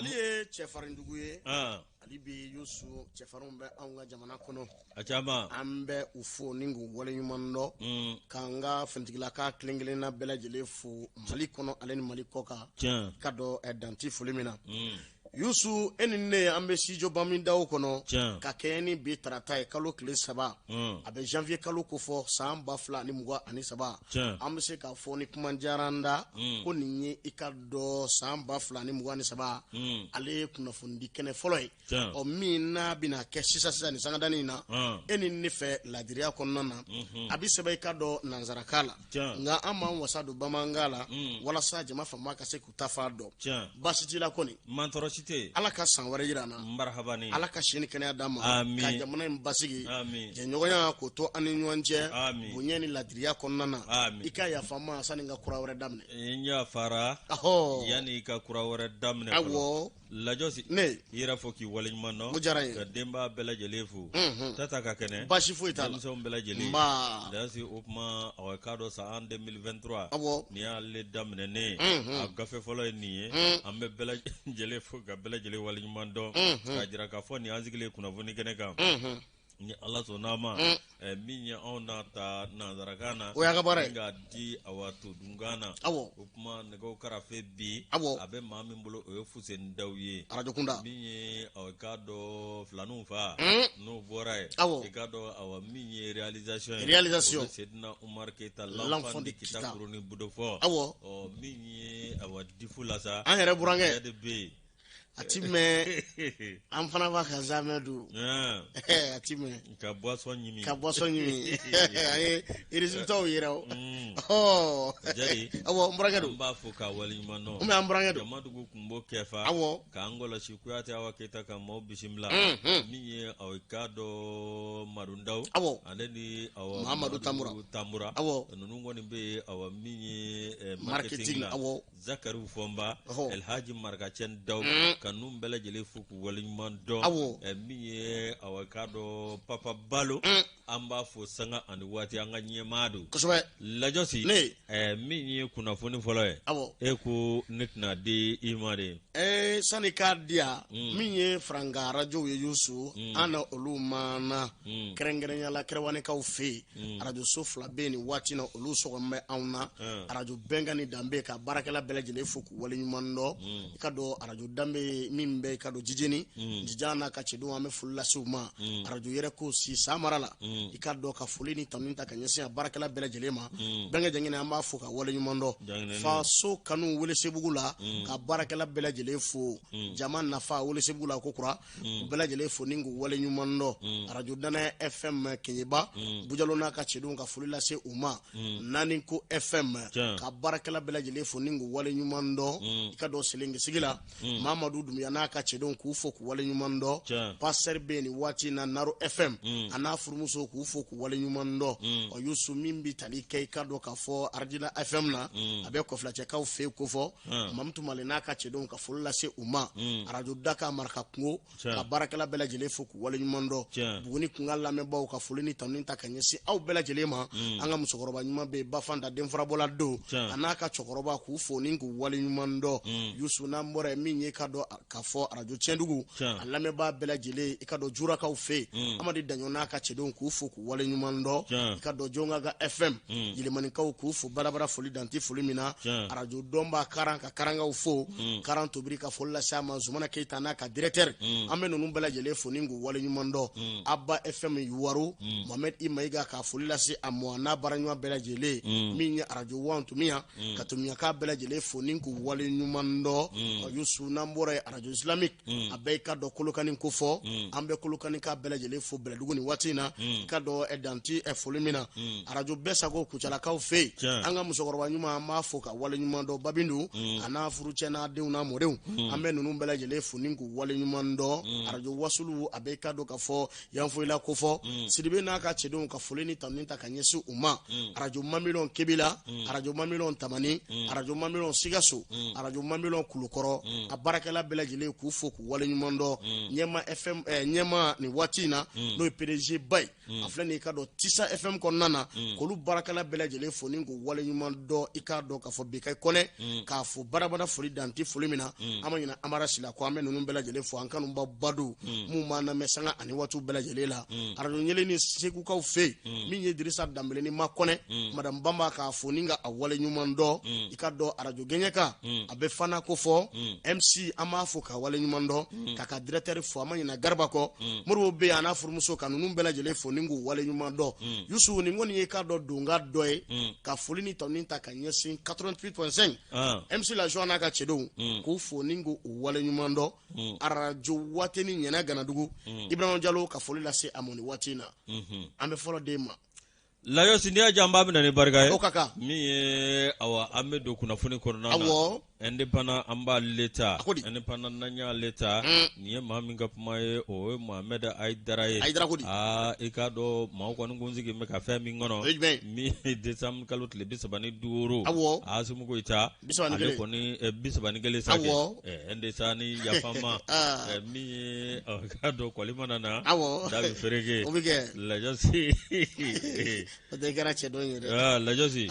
Mali ye cɛfarindugu ye. Hali bi Yusu, cɛfarinw bɛ anw ka jamana kɔnɔ. A caman. An bɛ u fo ni k'u waleɲuman dɔn. K'an ka finitigilaka kelen kelenna bɛɛ lajɛlen fo Mali kɔnɔ ale ni Mali kɔkan. Tiɲɛ. Ka dɔn dan tɛ foli min na. Yusu, e ni ne, an bɛ studio Bamidaw kɔnɔ. Tiɲɛ. Ka kɛɲɛ ni bi tarata ye, kalo tile 3. A bɛ janvier kalo kofɔ san 2023. Tiɲɛ. An bɛ se k'a fɔ ni kuma diyara an da. Ko nin ye i ka dɔn san 2023. Ale ye kunnafonidi kɛnɛ fɔlɔ ye. Tiɲɛ. Ɔ, min n'a bɛna kɛ sisan sisan nin sangadani in na. E ni ne fɛ ladiriya kɔnɔna na. A bɛ sɛbɛn i ka dɔn nansarakan la. Tiɲɛ. Nka an b'an wasa don bamanankan la. Walasa jama fanba ka se k'u ta fan dɔn. Tiɲɛ. Baasi t'i la kɔni? Man tɔɔrɔ si tɛ yen. Ala ka san wɛrɛ jira an na. Marhabani. Ala ka si ni kɛnɛya d'an ma. Amin. Ka jamana in basigi. Amin. Jɛɲɔgɔnya k'o to an ni ɲɔgɔn cɛ. Amin. Bonya ni ladiriya kɔnɔna na. Amin. I ka yafa n ma sani n ka kura wɛrɛ daminɛ. N yafara. Ɔhɔ. Yanni i ka kura wɛrɛ daminɛ fɔlɔ. Awɔ. Lajɔsi. Ne. I yɛrɛ fo k'i waleɲuman dɔn. O diyara n ye. Ka denbaya bɛɛ lajɛlen fo. Tata ka kɛnɛ. Baasi foyi t'a la. Denmisɛnw bɛɛ lajɛlen. Nba. Lajɔsi, o kuma a k'a dɔn san 2023. Awɔ. Nin y'ale daminɛnen ye. A gafe fɔlɔ ye nin ye. An bɛ bɛɛ lajɛlen fo ka bɛɛ lajɛlen waleɲuman dɔn. K'a jira k'a fɔ nin y'an sigilen kunnafoni kɛnɛ kan. Ni Ala sɔnna a ma. Min ye anw n'a ta nansarakan na. O y'a ka baara ye. Ni k'a di awa todunkan na. Awɔ. O kuma nɛgɛw karafe bi. Awɔ. A bɛ maa min bolo, o ye Fuseni Daw ye. Arajo kunda. Min ye awa k'a dɔn filaninw fa. N'o bɔra yen. Awɔ. I k'a dɔn awa min ye réalisation ye. Réalisation. O bɛ Sedina Umar Keyita, l'enfant de l'enfant de Kita Kita. Kuruni Budofɔ. Awɔ. Ɔ, min ye awa difu la sa. An yɛrɛ burankɛ. De bɛ yen. A ti mɛn, an fana b'a ka zamɛ dun. A ti mɛn. Ka boisson ɲimi. Ka boisson ɲimi. An ye résultats yira o. Ɔ. Jari. Awɔ, n burankɛ don. An b'a fo k'a waleɲuman dɔn. N bɛ an burankɛ don. Jamadugu kunbo kɛfa. Awɔ. K'an kɔlɔsi Kuyate Awa Keyita ka maaw bisimila. Min ye aw k'a dɔn Madu Ndaw. Awɔ. Ale ni awa Mahamadu Tambura. Tambura. Awɔ. Ninnu kɔni bɛ yen awa min ye marketing marketing la. Awɔ. Zakari Fɔnba. Ɔhɔ. Elhaji Marikacɛ Daw. Ka ninnu bɛɛ lajɛlen fo k'u waleɲuman dɔn. Awɔ. Min ye awa k'a dɔn Papa Balo. An b'a fo sanga ani waati, an ka ɲɛmaa don. Kosɛbɛ. Lajɔsi. Ne. Min ye kunnafoni fɔlɔ ye. Awɔ. E ko ne tɛna di i ma de. Sani k'a di yan, min ye farankan arajow ye Yusu, an na olu maana kɛrɛnkɛrɛnya la Kɛrɛwanikaw fɛ yen, arajoso fila bɛ yen nin waati na, olu sɔgɔlen bɛ anw na, arajo Bɛnkan ni Danbe, ka baarakɛla bɛɛ lajɛlen fo k'u waleɲuman dɔn. I ka dɔn arajo Danbe min bɛ i ka dɔn Jijeni Jijan n'a ka cɛdenw, an bɛ foli lase u ma. Arajo yɛrɛ ko si san mara la, i ka dɔn ka foli ni tanu ta ka ɲɛsin a baarakɛla bɛɛ lajɛlen ma. Bɛnkɛ Jangine, an b'a fo ka waleɲuman dɔn. Faso kanu Welesebugu la, ka baarakɛla bɛɛ lajɛlen fo. Jama nafa Welesebugu la ko kura, u bɛɛ lajɛlen fo ni k'u waleɲuman dɔn. Arajo Danaya FM Keɲeba, Bujalo n'a ka cɛdenw, ka foli lase u ma. Naani ko FM, ka baarakɛla bɛɛ lajɛlen fo ni k'u waleɲuman dɔn. I ka dɔn Selengesigi la, Mamadu Dunbiya n'a ka cɛdenw, k'u fo k'u waleɲuman dɔn. Pasteur bɛ yen nin waati na Naro FM, a n'a furumuso, k'u fo k'u waleɲuman dɔn. Ɔ Yusu, min bɛ tali kɛ i ka dɔn k'a fɔ Aradila FM na, a bɛ Kɔfilacɛkaw fɛ yen kofɔ, Mamutu Male n'a ka cɛdenw, ka foli lase u ma. Arajo Daka Maraka kungo, ka baarakɛla bɛɛ lajɛlen fo k'u waleɲuman dɔn. Buguni kunkan lamɛnbaaw, ka foli ni tanu ta ka ɲɛsin aw bɛɛ lajɛlen ma. An ka musokɔrɔba ɲuman bɛ yen, Bafanta denfarabɔla don, a n'a ka cɛkɔrɔba, k'u fo ni k'u waleɲuman dɔn. Yusu, n'an bɔra yen, min ye ka dɔn k'a fɔ arajo Tiɲɛdugu, a lamɛnbaa bɛɛ lajɛlen, i ka dɔn Jurakaw fɛ yen, Amadu Daɲɔ n'a ka cɛdenw, k'u fo k'u waleɲuman dɔn. I ka dɔn Jonka FM, Yelimanikaw, k'u fo barabara foli danti foli min na. Arajo Dɔnba Karan, ka Karankaw fo, Karan Tobiri, ka foli lase a ma. Zumana Keyita n'a ka directeur, an bɛ ninnu bɛɛ lajɛlen fo ni k'u waleɲuman dɔn. Aba FM Yuwaru, Mohamed I Mayiga, ka foli lase a ma n'a baaraɲɔgɔn bɛɛ lajɛlen. Min ye arajo Wan Tumiya, ka Tumiyaka bɛɛ lajɛlen fo ni k'u waleɲuman dɔn. Yusu, n'an bɔra yen, arajo Islamique, a bɛɛ i ka dɔn Kolokani ko fɔ, an bɛ Kolokani ka bɛɛ lajɛlen fo Bɛlɛdugu nin waati in na, i ka dɔn danti foli min na. Arajo bɛɛ sago Kucalakaw fɛ yen, an ka musokɔrɔba ɲuman, an b'a fo ka waleɲuman dɔn, Babindu a n'a furucɛ n'a denw n'a mɔdenw, an bɛ ninnu bɛɛ lajɛlen fo ni k'u waleɲuman dɔn. Arajo Wasulu, a bɛ i ka dɔn k'a fɔ Yanfoyila ko fɔ, Sidibe n'a ka cɛdenw, ka foli ni tanu ta ka ɲɛsin u ma. Arajo Mamilɔn Kebila, arajo Mamilɔn Tamani, arajo Mamilɔn Sikaso, arajo Mamilɔn Kulukɔrɔ, a baarakɛla bɛɛ bɛɛ lajɛlen k'u fo k'u waleɲuman dɔn. Ɲɛma FM, ɲɛma nin waati in na, n'o ye PDG ba ye, a filɛ nin ye, i k'a dɔn Tisa FM kɔnɔna na, k'olu baarakɛla bɛɛ lajɛlen fo ni k'u waleɲuman dɔn. I k'a dɔn k'a fɔ Bekayi Kɔnɛ, k'a fo barabara, foli dan tɛ foli min na. An ma ɲinɛ Amara Sila kɔ. An bɛ ninnu bɛɛ lajɛlen fo, an kanuba badu minnu b'an lamɛn sanga ani waatiw bɛɛ lajɛlen la, arajo ɲɛlen ni Segukaw fɛ yen, min ye Dirisa Danbele ni Makɔnɛ, Madame Banba, k'a fo ni ka a waleɲuman dɔn. I k'a dɔn arajo Gɛɲɛka, a bɛ fana ko fɔ MC, an b'a fo k'a waleɲuman dɔn, k'a ka directeur fo. An ma ɲinɛ Garba kɔ, Moribo bɛ yen, a n'a furumuso, ka ninnu bɛɛ lajɛlen fo ni k'u waleɲuman dɔn. Yusu, nin kɔni ye k'a dɔn donka dɔ ye, ka foli ni tanu ta ka ɲɛsin 88.5 MC La Joie n'a ka cɛdenw, k'u fo ni k'u waleɲuman dɔn. Arajo waati ni ɲɛnɛ Ganadugu, Ibrahima Jalo, ka foli lase a ma nin waati in na. An bɛ fɔlɔ den ma. Layɔsi, n'i y'a diya, an b'a minɛ ni barika ye. O ka kan. Min ye, awa, an bɛ don kunnafoni kɔnɔna na. Indépendant, an b'ale ta. A ko di? Indépendant, n'an y'ale ta, nin ye maa min ka kuma ye, o ye Mohamed Ayidara ye. Ayidara ko di? Aa, i k'a dɔn maaw kɔni kun sigi bɛ ka fɛn min kɔnɔ. O ye jumɛn ye? Min ye décembre kalo tile 35. Asimi Goyita. 31. Ale kɔni 31 sa kɛ. Ɛɛ, ni yafa n ma. Min ye, i k'a dɔn kɔli mana na. Da bɛ fereke. O bɛ kɛ. Lajɔsi. O tɛ kɛra cɛ dɔ ye dɛ. Lajɔsi.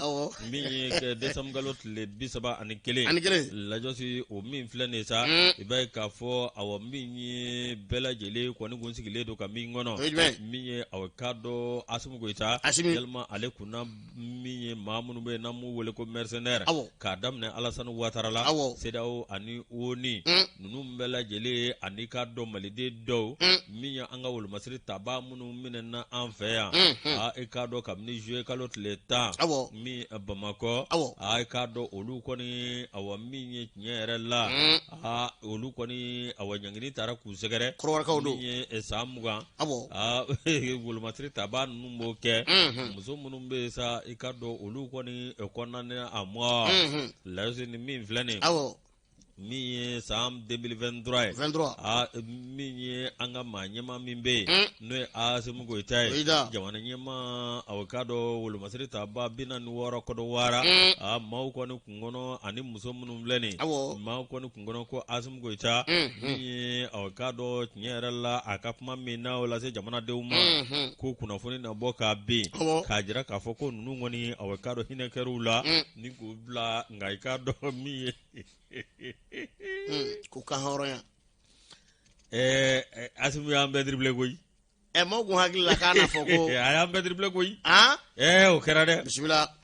Min ye décembre kalo tile 31. Ani kelen. Lajɔsi, o min filɛ nin ye sa. I b'a ye k'a fɔ, awa, min ye bɛɛ lajɛlen kɔni kun sigilen don ka min kɔnɔ. O ye jumɛn ye? Min ye, awa, k'a dɔn Asimi Goyita. Asimi. Yalima ale kunna min ye maa minnu bɛ yen n'an b'u wele ko mercenaires. K'a daminɛ Alasani Watara la. CEDEAO ani ONU. Ninnu bɛɛ lajɛlen ani k'a dɔn Maliden dɔw. Min ye an ka wolomasiri tabaa minnu minɛna an fɛ yan. Aa, i k'a dɔn kabini juillet kalo tile 10. Min Bamakɔ. Aa, i k'a dɔn olu kɔni, awa, min ye tiɲɛ yɛrɛ la. Aa, olu kɔni, awa, ɲangini taara k'u sɛgɛrɛ. Kɔrɔbɔrɔkaw don. Min ye san 20. Aa, wolomasiri tabaa ninnu b'o kɛ. Muso minnu bɛ yen sa, i k'a dɔn olu kɔni condamné à mort. Layɔsi, ni min filɛ nin ye. Min ye san 2023 ye. 23. Aa, min ye an ka maa ɲɛmaa min bɛ yen, n'o ye Asimi Goyita ye. Goyita. Jamana ɲɛmaa, awa, k'a dɔn wolomasiri tabaa 46 Kɔdɔwara. Aa, maaw kɔni kun kɔnɔ ani muso minnu filɛ nin ye. Maaw kɔni kun kɔnɔ ko Asimi Goyita. Min ye, awa, k'a dɔn tiɲɛ yɛrɛ la, a ka kuma min n'a y'o lase jamanadenw ma. Ko kunnafoni na bɔ k'a bin. K'a jira k'a fɔ ko ninnu kɔni, awa, k'a dɔn hinɛ kɛr'u la. Ni k'u bila, nka i k'a dɔn min ye. K'u kan hɔrɔnya. Ɛɛ, Asimi y'an bɛɛ dribblé koyi. Ɛ, maaw kun hakili la k'a n'a fɔ ko. A y'an bɛɛ dribblé koyi. Ɛɛ, o kɛra dɛ. Bisimila.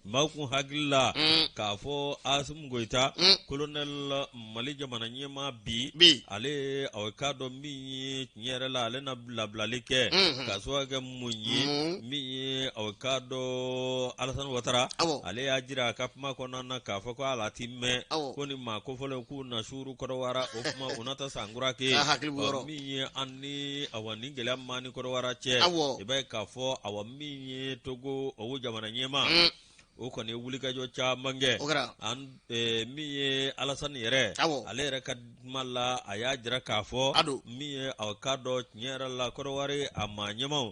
Maaw kun hakili la k'a fɔ Asimi Goyita, colonel, Mali jamana ɲɛmaa bi, bi ale, aw k'a dɔn min ye tiɲɛ yɛrɛ la, ale na labilali kɛ k'a sababu kɛ mun ye? Min ye, aw k'a dɔn Alasani Watara, ale y'a jira a ka kuma kɔnɔna na k'a fɔ ko a ti mɛn ko ni maa kofɔlen k'u na suuru Kɔdɔwara, o kuma u na taa sankura kɛ min ye an ni, awa, ni gɛlɛya ma ni Kɔdɔwara cɛ. I b'a ye k'a fɔ, awa, min ye Togo o jamana ɲɛmaa, o kɔni ye wulikajɔ caman kɛ. Min ye Alasani yɛrɛ, ale yɛrɛ ka kuma la, a y'a jira k'a fɔ min ye, aw k'a dɔn tiɲɛ yɛrɛ la, Kɔdɔwari a maa ɲɛmaw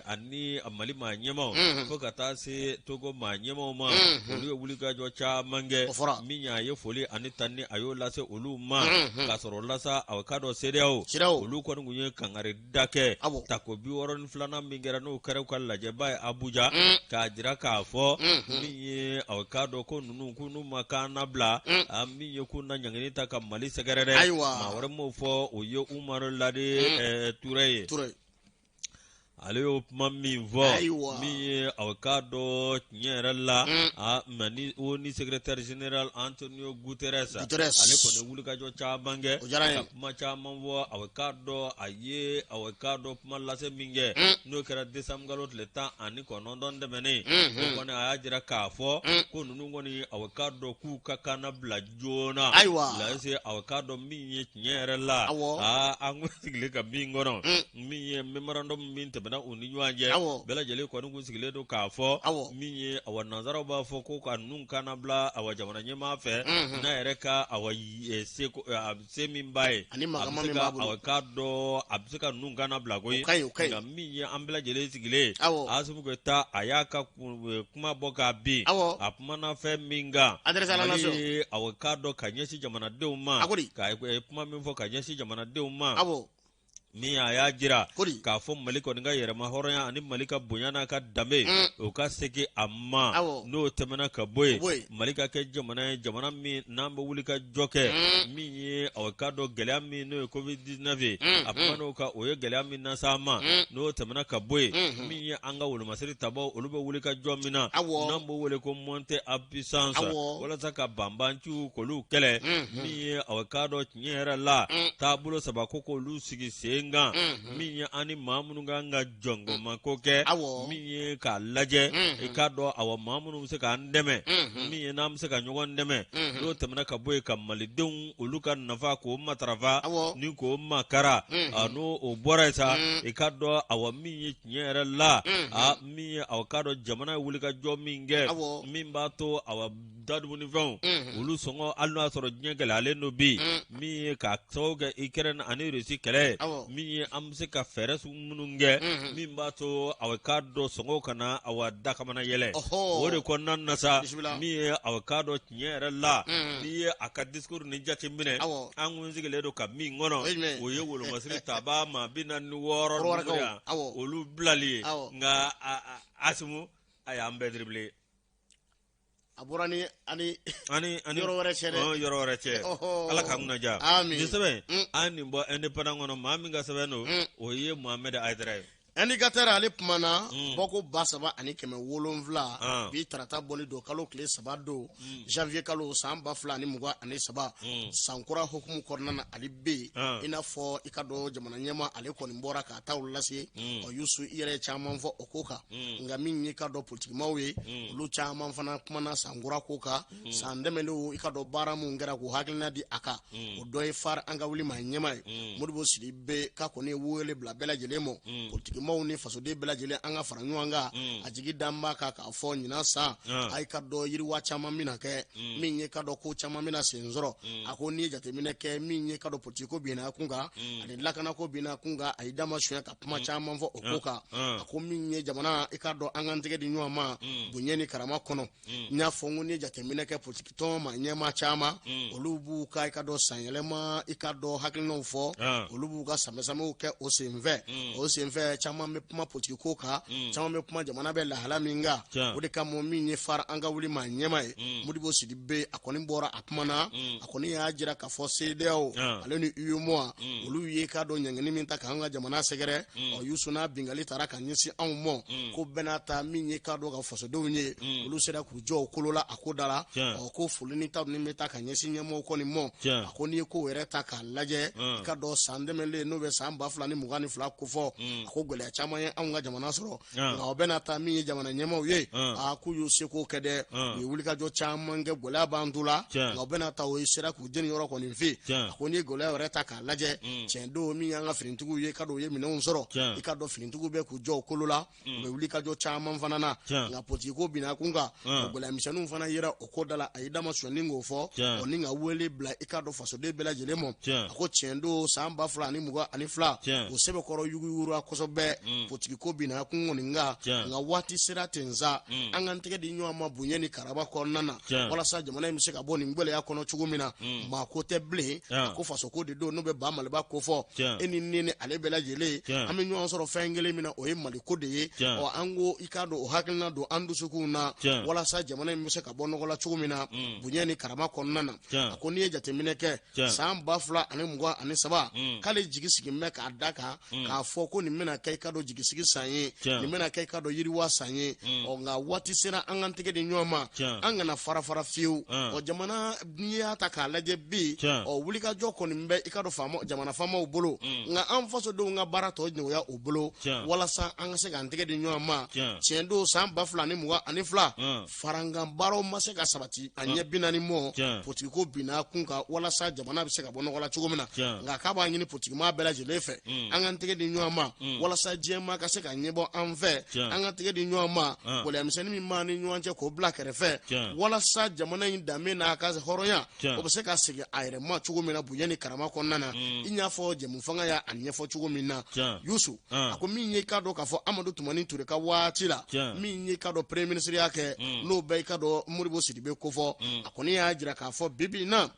ani Mali maa ɲɛmaw, fo ka taa se Togo maa ɲɛmaw ma, olu ye wulikajɔ caman kɛ. Min y'a ye foli ani tanni, a y'o lase olu ma. K'a sɔrɔ lasa, aw k'a dɔn CEDEAO, olu kɔni tun ye kangari da kɛ tako 62nan min kɛra, n'o kɛra u ka lajɛba ye Abuja, k'a jira k'a fɔ min ye, aw k'a dɔn ko ninnu k'u n'u ma kan nabila, a min ye k'u na ɲangini ta ka Mali sɛgɛrɛ dɛ. Ayiwa. Maa wɛrɛ m'o fɔ, o ye Umaru Lade Ture ye. Ale y'o kuma min fɔ, min ye, aw k'a dɔn tiɲɛ yɛrɛ la, a mɛ ni ONU secrétaire général Antonio Guterres, ale kɔni wulikajɔ caman kɛ ka kuma caman fɔ. Aw k'a dɔn a ye, aw k'a dɔn kuma lase min kɛ, n'o kɛra décembre kalo tile 19 tɛmɛnen, o kɔni a y'a jira k'a fɔ ko ninnu kɔni, aw k'a dɔn k'u ka kan nabila joona. Lase, aw k'a dɔn min ye tiɲɛ yɛrɛ la, aa, an kun sigilen ka min kɔnɔ, min ye memorandum min tɛmɛna. tɛmɛna u ni ɲɔgɔn cɛ, Awɔ. bɛɛ lajɛlen kɔni kun sigilen don k'a fɔ, Awɔ. min ye awa nansaraw b'a fɔ ko ka ninnu kannabila awa jamana ɲɛmaa fɛ, n'a yɛrɛ ka awa seko se min b'a ye, Ani a bɛ magama se min ka b'a bolo. awa k'a dɔn a bɛ se ka ninnu kannabila koyi, O ka ɲi, o ka ɲi. nka min ye an bɛɛ lajɛlen sigilen ye, Awɔ. Asimi Goyita a y'a ka kuma bɔ k'a bin, Awɔ. a kumana fɛn min kan, Adresse à la Mali nation. ye awa k'a dɔn ka ɲɛsin jamanadenw ma, A ko di? ka kuma min fɔ ka ɲɛsin jamanadenw ma, Awɔ. min a y'a jira Ko di? k'a fɔ Mali kɔni ka yɛrɛma hɔrɔnya ani Mali ka bonya n'a ka danbe o ka segin a ma, Awɔ. n'o tɛmɛna ka bɔ yen, O bɔ yen. Mali ka kɛ jamana ye, jamana min n'an bɛ wuli ka jɔ kɛ, min ye awa k'a dɔn gɛlɛya min n'o ye Covid-19 ye, a kuman'o kan, o ye gɛlɛya min lase an ma, n'o tɛmɛna ka bɔ yen, min ye an ka wolomasiri tabaw olu bɛ wuli ka jɔ min na, Awɔ. n'an b'o wele ko montée en puissance, Awɔ. walasa ka banbanciw k'olu kɛlɛ, min ye awa k'a dɔn tiɲɛ yɛrɛ la taabolo saba ko k'olu sigi sen kan, min ye an ni maa minnu kan ka jɔngɔnmako kɛ, Awɔ. min ye k'a lajɛ i k'a dɔn awa maa minnu bɛ se k'an dɛmɛ, min ye n'an bɛ se ka ɲɔgɔn dɛmɛ, n'o tɛmɛna ka bɔ yen ka malidenw olu ka nafa k'o matarafa Awɔ. ni k'o makara, n'o o bɔra yen sa, i k'a dɔn awa min ye tiɲɛ yɛrɛ la, a min ye awa k'a dɔn jamana ye wulikajɔ min kɛ, Awɔ. min b'a to awa dadumunifɛnw olu sɔngɔ hali n'o y'a sɔrɔ diɲɛ gɛlɛyalen don bi, min ye k'a sababu kɛ Ukraine ani Russie kɛlɛ ye, Awɔ. min ye an bɛ se ka fɛɛrɛ sugu minnu kɛ min b'a to awa k'a dɔn sɔngɔw kana awa dakamana yɛlɛ, Ɔhɔ. o de kɔnɔna na sa, Bisimila. min ye awa k'a dɔn tiɲɛ yɛrɛ la, n'i ye a ka discours nin jateminɛ, Awɔ. an kun sigilen don ka min kɔnɔ, O ye jumɛn ye? o ye wolomasiri tabaa maa 46 Kɔrɔwɛrɛkaw, ninnu yan, awɔ. olu bilali ye, Awɔ. nka Asimu a y'an bɛɛ dribbler. A bɔra ni ani ani yɔrɔ wɛrɛ cɛ dɛ. Ɔn, yɔrɔ wɛrɛ cɛ. Ɔhɔ. Ala k'an kunna diya. Amin. Nin sɛbɛn an nin bɔ indépendant kɔnɔ, maa min ka sɛbɛn don, o ye Mohamed Hayidara ye. Indicateur ale kumana bɔko 3700 Ah. bi tarata bɔli don, kalo tile 3 don, janvier kalo san 2023, sankura hukumu kɔnɔna na ale bɛ yen, Ah. i n'a fɔ i ka dɔn jamana ɲɛmaa ale kɔni bɔra k'a taw lase, ɔ Yusu i yɛrɛ ye caman fɔ o ko kan, nka min ye ka dɔn politikimaw ye, olu caman fana kumana sankura ko kan, san tɛmɛnenw i ka dɔn baara mun kɛra k'u hakilina di a kan, o dɔ ye far an ka wuli maa ɲɛmaa ye Modibo Sidibe k'a kɔni ye wele bila bɛɛ lajɛlen ma, politikimaw ni fasoden bɛɛ lajɛlen an ka fara ɲɔgɔn kan, a jigi dan b'a kan k'a fɔ ɲinan san a ye ka dɔn yiriwa caman bɛna kɛ, min ye ka dɔn ko caman bɛna sen sɔrɔ. A ko n'i ye jateminɛ kɛ, min ye ka dɔn politiki ko binna kun kan ani lakanako binna kun kan, a ye da ma suɲɛ ka kuma caman fɔ o ko kan. A ko min ye jamana i ka dɔn an k'an tɛgɛ di ɲɔgɔn ma bonya ni karama kɔnɔ. N y'a fɔ n ko n'i ye jateminɛ kɛ politiki tɔn ma ɲɛmaa caman, olu b'u ka i ka dɔn sanyɛlɛma i ka dɔn hakilinaw fɔ, olu b'u ka sanbɛsanbɛw kɛ o senfɛ. O senfɛ caman bɛ kuma politiki ko kan, caman bɛ kuma jamana bɛ lahala min kan. O de kama min ye far an ka wuli maa ɲɛmaa ye Modibo Sidibe, a kɔni bɔra a kumana, a kɔni y'a jira k'a fɔ CEDEAO ale ni UEMOA olu ye k'a dɔn ɲangini min ta k'an ka jamana sɛgɛrɛ, ɔ Yusu n'a bingali taara ka ɲɛsin anw ma, ko bɛɛ n'a ta min ye k'a dɔn ka fasodenw ye, olu sera k'u jɔ o kolo la a ko da la, ɔ ko foli ni ta ni bɛ taa ka ɲɛsin ɲɛmɔgɔw kɔni ma. A ko n'i ye kow yɛrɛ ta k'a lajɛ, i ka dɔn san tɛmɛnlen n'o bɛ san 2022 kofɔ, a ko gɛlɛya caman ye anw ka jamana sɔrɔ, nka o bɛna ta min ye jamana ɲɛmaaw ye, a k'u y'u seko kɛ dɛ, u ye wulikajɔ caman kɛ, gɛlɛya b'an tu la, nka o bɛna ta o ye sera k'u jeni yɔrɔ kɔni fɛ. A ko n'i ye gɛlɛya yɛrɛ ta k'a lajɛ, tiɲɛ don min y'an ka finitigiw ye, ka dɔn u ye minɛnw sɔrɔ, i ka dɔn finitigiw bɛ k'u jɔ o kolo la, u bɛ wulikajɔ caman fana na, nka politiki ko binna kun kan, o gɛlɛya misɛnninw fana yera o ko da la. A y'i dama sɔnni k'o fɔ, o ni ka wele bila i ka dɔn fasoden bɛɛ lajɛlen ma. A ko tiɲɛ don san 2022 o sɛbɛkɔrɔ yuguyugura kosɛbɛ, politiki ko binna kun kɔni kan, nka waati sera ten sa, an k'an tɛgɛ di ɲɔgɔn ma bonya ni karaba kɔnɔna na, walasa jamana in bɛ se ka bɔ nin gɛlɛya kɔnɔ cogo min na. Maa ko tɛ bilen, a ko faso ko de don, n'o bɛ ba Maliba ko fɔ, e ni ne ni ale bɛɛ lajɛlen an bɛ ɲɔgɔn sɔrɔ fɛn kelen min na, o ye Mali ko de ye. Ɔ an ko i k'a dɔn o hakilina don an dusukunw na, walasa jamana in bɛ se ka bɔ nɔgɔ la cogo min na bonya ni karama kɔnɔna na. A ko n'i ye jateminɛ kɛ san 2023, k'ale jigi sigi bɛ k'a da kan k'a fɔ ko nin bɛna kɛ i ka dɔn jigisigi san ye, nin bɛna kɛ i ka dɔn yiriwa san ye. Ɔ nka waati sera an k'an tɛgɛ di ɲɔgɔn ma, an kana fara fara fiyewu. Ɔ jamana n'i y'a ta k'a lajɛ bi, ɔ wulikajɔ kɔni bɛ i ka dɔn faama jamana faamaw bolo, nka an fasodenw ka baara tɔ nɔgɔya u bolo, walasa an ka se k'an tɛgɛ di ɲɔgɔn ma. Tiɲɛ don san 2022 farankan baaraw ma se ka sabati a ɲɛ 40 mɔ, politiki ko binna kun kan, walasa jamana bɛ se ka bɔ nɔgɔ la cogo min na. Nka k'a b'a ɲini politikimaa bɛɛ lajɛlen fɛ, an k'an tɛgɛ di ɲɔgɔn ma, walasa Walasa diɲɛmaa ka se ka ɲɛbɔ an fɛ, an ka tɛgɛ di ɲɔgɔn ma, gɛlɛyamisɛnnin min b'an ni ɲɔgɔn cɛ k'o bila kɛrɛfɛ, walasa jamana in danbe n'a ka hɔrɔnya, o bɛ se ka segin a yɛrɛ ma cogo min na bonya ni karama kɔnɔna na, i n'a fɔ jɛmufanga y'a ɲɛfɔ cogo min na. Yusu, a ko min ye i k'a dɔn k'a fɔ Amadu Tumani Ture ka waati la, min ye i k'a dɔn premier ministre ya kɛ, n'o bɛ i k'a dɔn Modibo Sidibe kofɔ, a kɔni y'a jira k'a fɔ bi bi in na,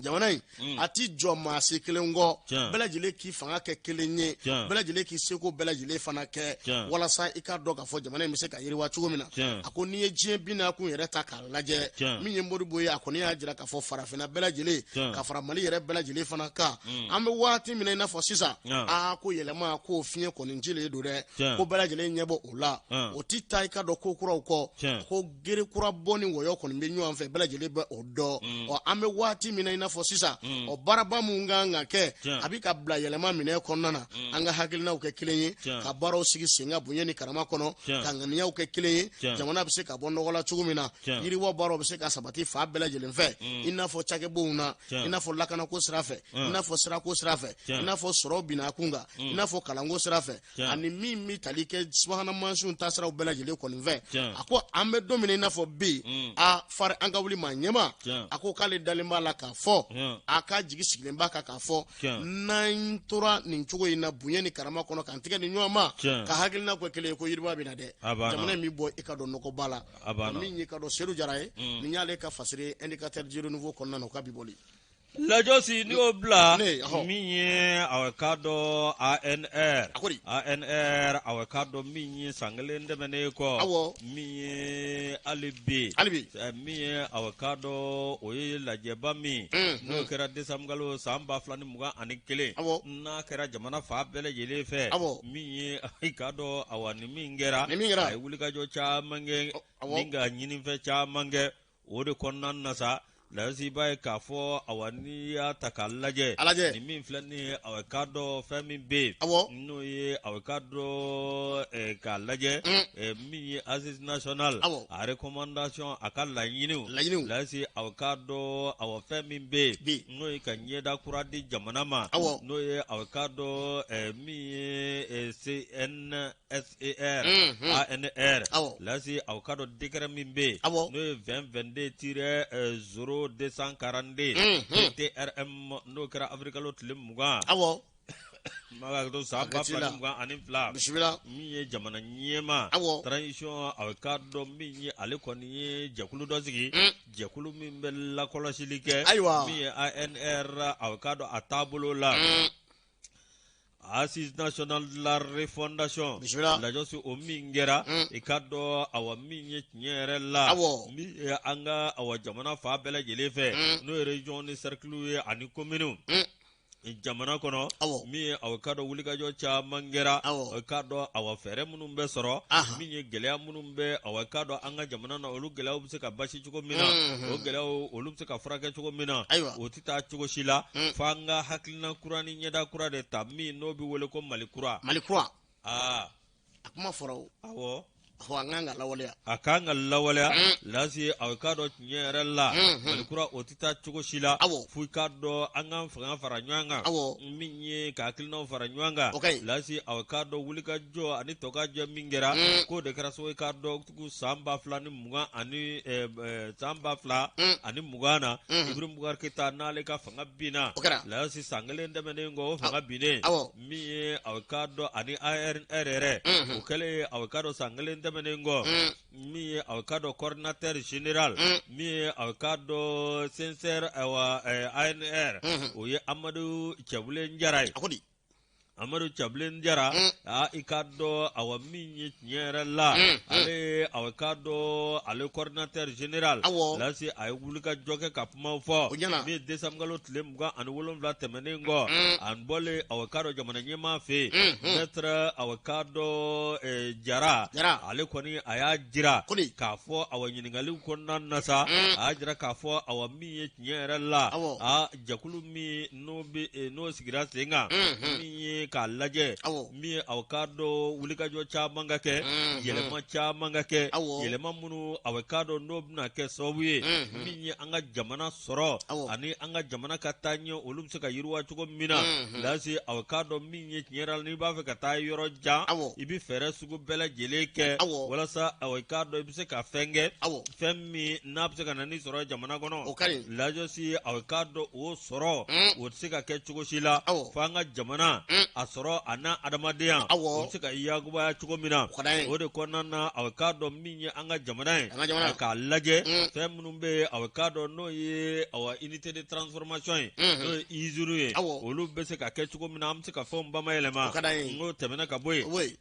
jamana in a ti jɔ maa si kelen kɔ. Bɛɛ lajɛlen k'i fanga kɛ kelen ye, bɛɛ lajɛlen k'i seko bɛɛ lajɛlen fana kɛ, walasa i k'a dɔn k'a fɔ jamana in bɛ se ka yiriwa cogo min na. A ko n'i ye diɲɛ binakun yɛrɛ ta k'a lajɛ, min ye Modibo ye, a kɔni y'a jira k'a fɔ farafinna bɛɛ lajɛlen ka fara Mali yɛrɛ bɛɛ lajɛlen fana kan, an bɛ waati min na i n'a fɔ sisan, aa, ko yɛlɛma ko fiɲɛ kɔni cilen don dɛ, ko bɛɛ lajɛlen ɲɛ bɔ o la. O ti taa i k'a dɔn ko kuraw kɔ, ko gere kura bɔ ni wɔyɔ kɔni bɛ ɲɔgɔn fɛ, bɛɛ lajɛlen bɛ o dɔn. Ɔ, an bɛ waati min na i n'a fɔ sisan, ɔ, baaraba mun kan ka kɛ, a bɛ ka bila yɛlɛma minɛ kɔnɔna na. An ka hakilinaw kɛ kelen ye, ka baaraw sigi sen kan bonya ni karama kɔnɔ, ka ŋaniyaw kɛ kelen ye, jamana bɛ se ka bɔ nɔgɔ la cogo min na, yiriwa baaraw bɛ se ka sabati fan bɛɛ lajɛlen fɛ, i n'a fɔ cakɛbonw na, i n'a fɔ lakanako sira fɛ, i n'a fɔ sirako sira fɛ, i n'a fɔ sɔrɔ binakun kan, i n'a fɔ kalanko sira fɛ, ani min bɛ tali kɛ subahana mansinw taasiraw bɛɛ lajɛlen kɔni fɛ. A ko an bɛ don min na i n'a fɔ bi, a fari an ka wuli maa ɲɛma. A ko k'ale dalen b'a la k'a fɔ, a ka jigi sigilen b'a kan k'a fɔ n'an tora nin cogo in na bonya ni karama kɔnɔ, k'an tɛgɛ di ɲɔgɔn ma, ka hakilina kɛ kelen ye, ko yiriwa bɛ na dɛ, jamana in bɛ bɔ i k'a dɔn nɔgɔba la. Min y'i k'a dɔn Sedu Jara ye, nin y'ale ka fasiri Indicateur du Renouveau kɔnɔna na, o ka bi bɔli. Lajɔsi, n'i y'o bila, min ye aw k'a dɔn ANR, ANR, aw k'a dɔn min ye san kelen tɛmɛnen kɔ, min ye hali bi, min ye aw k'a dɔn o ye lajɛba min n'o kɛra desanburukalo san 2021, n'a kɛra jamana fan bɛɛ lajɛlen fɛ, min ye i k'a dɔn awa ni min kɛra, a ye wulikajɔ caman kɛ ni ka ɲinifɛn caman kɛ. O de kɔnɔna na sa, lasi b'a ye k'a fɔ awa n'i y'a ta k'a lajɛ, nin min filɛ nin ye, aw k'a dɔn fɛn min bɛ yen, n'o ye aw k'a dɔn k'a lajɛ min ye Assise nationale a recommandation, a ka laɲiniw, lasi aw k'a dɔn awa fɛn min bɛ yen, n'o ye ka ɲɛda kura di jamana ma, n'o ye aw k'a dɔn min ye CNSER ANR, lasi aw k'a dɔn décret min bɛ yen, n'o ye 2022 tiret 0242 TRM, n'o kɛra awirilikalo tile 20 san 2022. Bisimila. Min ye jamana ɲɛmaa transition, aw k'a dɔn min ye ale kɔni ye jɛkulu dɔ sigi, jɛkulu min bɛ lakɔlɔsili kɛ, min ye ANR, aw k'a dɔn a taabolo la, Assise nationale de la refondation. Bisimila. Lajɔsi, o min kɛra, i k'a dɔn awa min ye tiɲɛ yɛrɛ la, min ye an ka awa jamana fan bɛɛ lajɛlen fɛ, n'o ye région ni cercle ye ani communes jamana kɔnɔ, min ye aw k'a dɔn wulikajɔ caman kɛra, aw k'a dɔn awa fɛɛrɛ minnu bɛ sɔrɔ, min ye gɛlɛya minnu bɛ aw k'a dɔn an ka jamana na, olu gɛlɛyaw bɛ se ka basi cogo min na, o gɛlɛyaw olu bɛ se ka furakɛ cogo min na. O tɛ taa cogo si la fo an ka hakilina kura ni ɲɛda kura de ta, min n'o bɛ wele ko Mali kura. Mali kura. Aa. A kuma fɔra o. Awɔ. A kan ka lawaleya. A kan ka lawaleya, lasi aw k'a dɔn tiɲɛ yɛrɛ la, Mali kura o tɛ taa cogo si la fo i k'a dɔn an k'an fanga fara ɲɔgɔn kan, min ye ka hakilinaw fara ɲɔgɔn kan. O ka ɲi. Lasi, aw k'a dɔn wulikajɔ ani tɔkajɛ min kɛra, k'o de kɛra sababu ye k'a dɔn tugu san ba fila ni mugan ani san 2020 na, Ibrahim Boubacar Keita n'ale ka fanga binna. O kɛra. Lasi, san kelen tɛmɛnen kɔ, o fanga binnen, min ye aw k'a dɔn ani ANR yɛrɛ, o kɛlen aw k'a dɔn san kelen tɛmɛnen kɔ, min ye aw k'a dɔn coordinateur général, min ye aw k'a dɔn CNSR, awa ANR, o ye Amadu Cɛbilen Jara ye. A ko di? Amadu Cɛbilen Jara, aa, i k'a dɔn awa min ye tiɲɛ yɛrɛ la, ale aw k'a dɔn ale coordinateur général, lasi a ye wulikajɔ kɛ ka kumaw fɔ, min ye desanburukalo tile 27 tɛmɛnen kɔ, a bɔlen aw k'a dɔn jamana ɲɛmaa fɛ yen, maître aw k'a dɔn Jara, ale kɔni a y'a jira k'a fɔ awa ɲininkaliw kɔnɔna na sa, a y'a jira k'a fɔ awa min ye tiɲɛ yɛrɛ la, a jɛkulu min n'o bɛ n'o sigira sen kan, min ye k'a lajɛ min ye aw k'a dɔn wulikajɔ caman ka kɛ yɛlɛma caman ka kɛ yɛlɛma minnu aw k'a dɔn n'o bɛna kɛ sababu ye min ye an ka jamana sɔrɔ ani an ka jamana ka taa ɲɛ olu bɛ se ka yiriwa cogo min na lasi aw k'a dɔn min ye tiɲɛ yɛrɛ la n'i b'a fɛ ka taa yɔrɔ jan i bɛ fɛɛrɛ sugu bɛɛ lajɛlen kɛ walasa aw k'a dɔn i bɛ se ka fɛn kɛ fɛn min n'a bɛ se ka na ni sɔrɔ jamana kɔnɔ lajɔsi aw k'a dɔn o sɔrɔ o tɛ se ka kɛ cogo si la fo an ka jamana a sɔrɔ a n'a adamadenya o bɛ se ka yakubaya cogo min na o de kɔnɔna na aw k'a dɔn min ye an ka jamana ye k'a lajɛ fɛn minnu bɛ yen aw k'a dɔn n'o ye awa unité de transformation ye n'o ye usine ye olu bɛ se ka kɛ cogo min na an bɛ se ka fɛnw bamayɛlɛma n'o tɛmɛna ka bɔ yen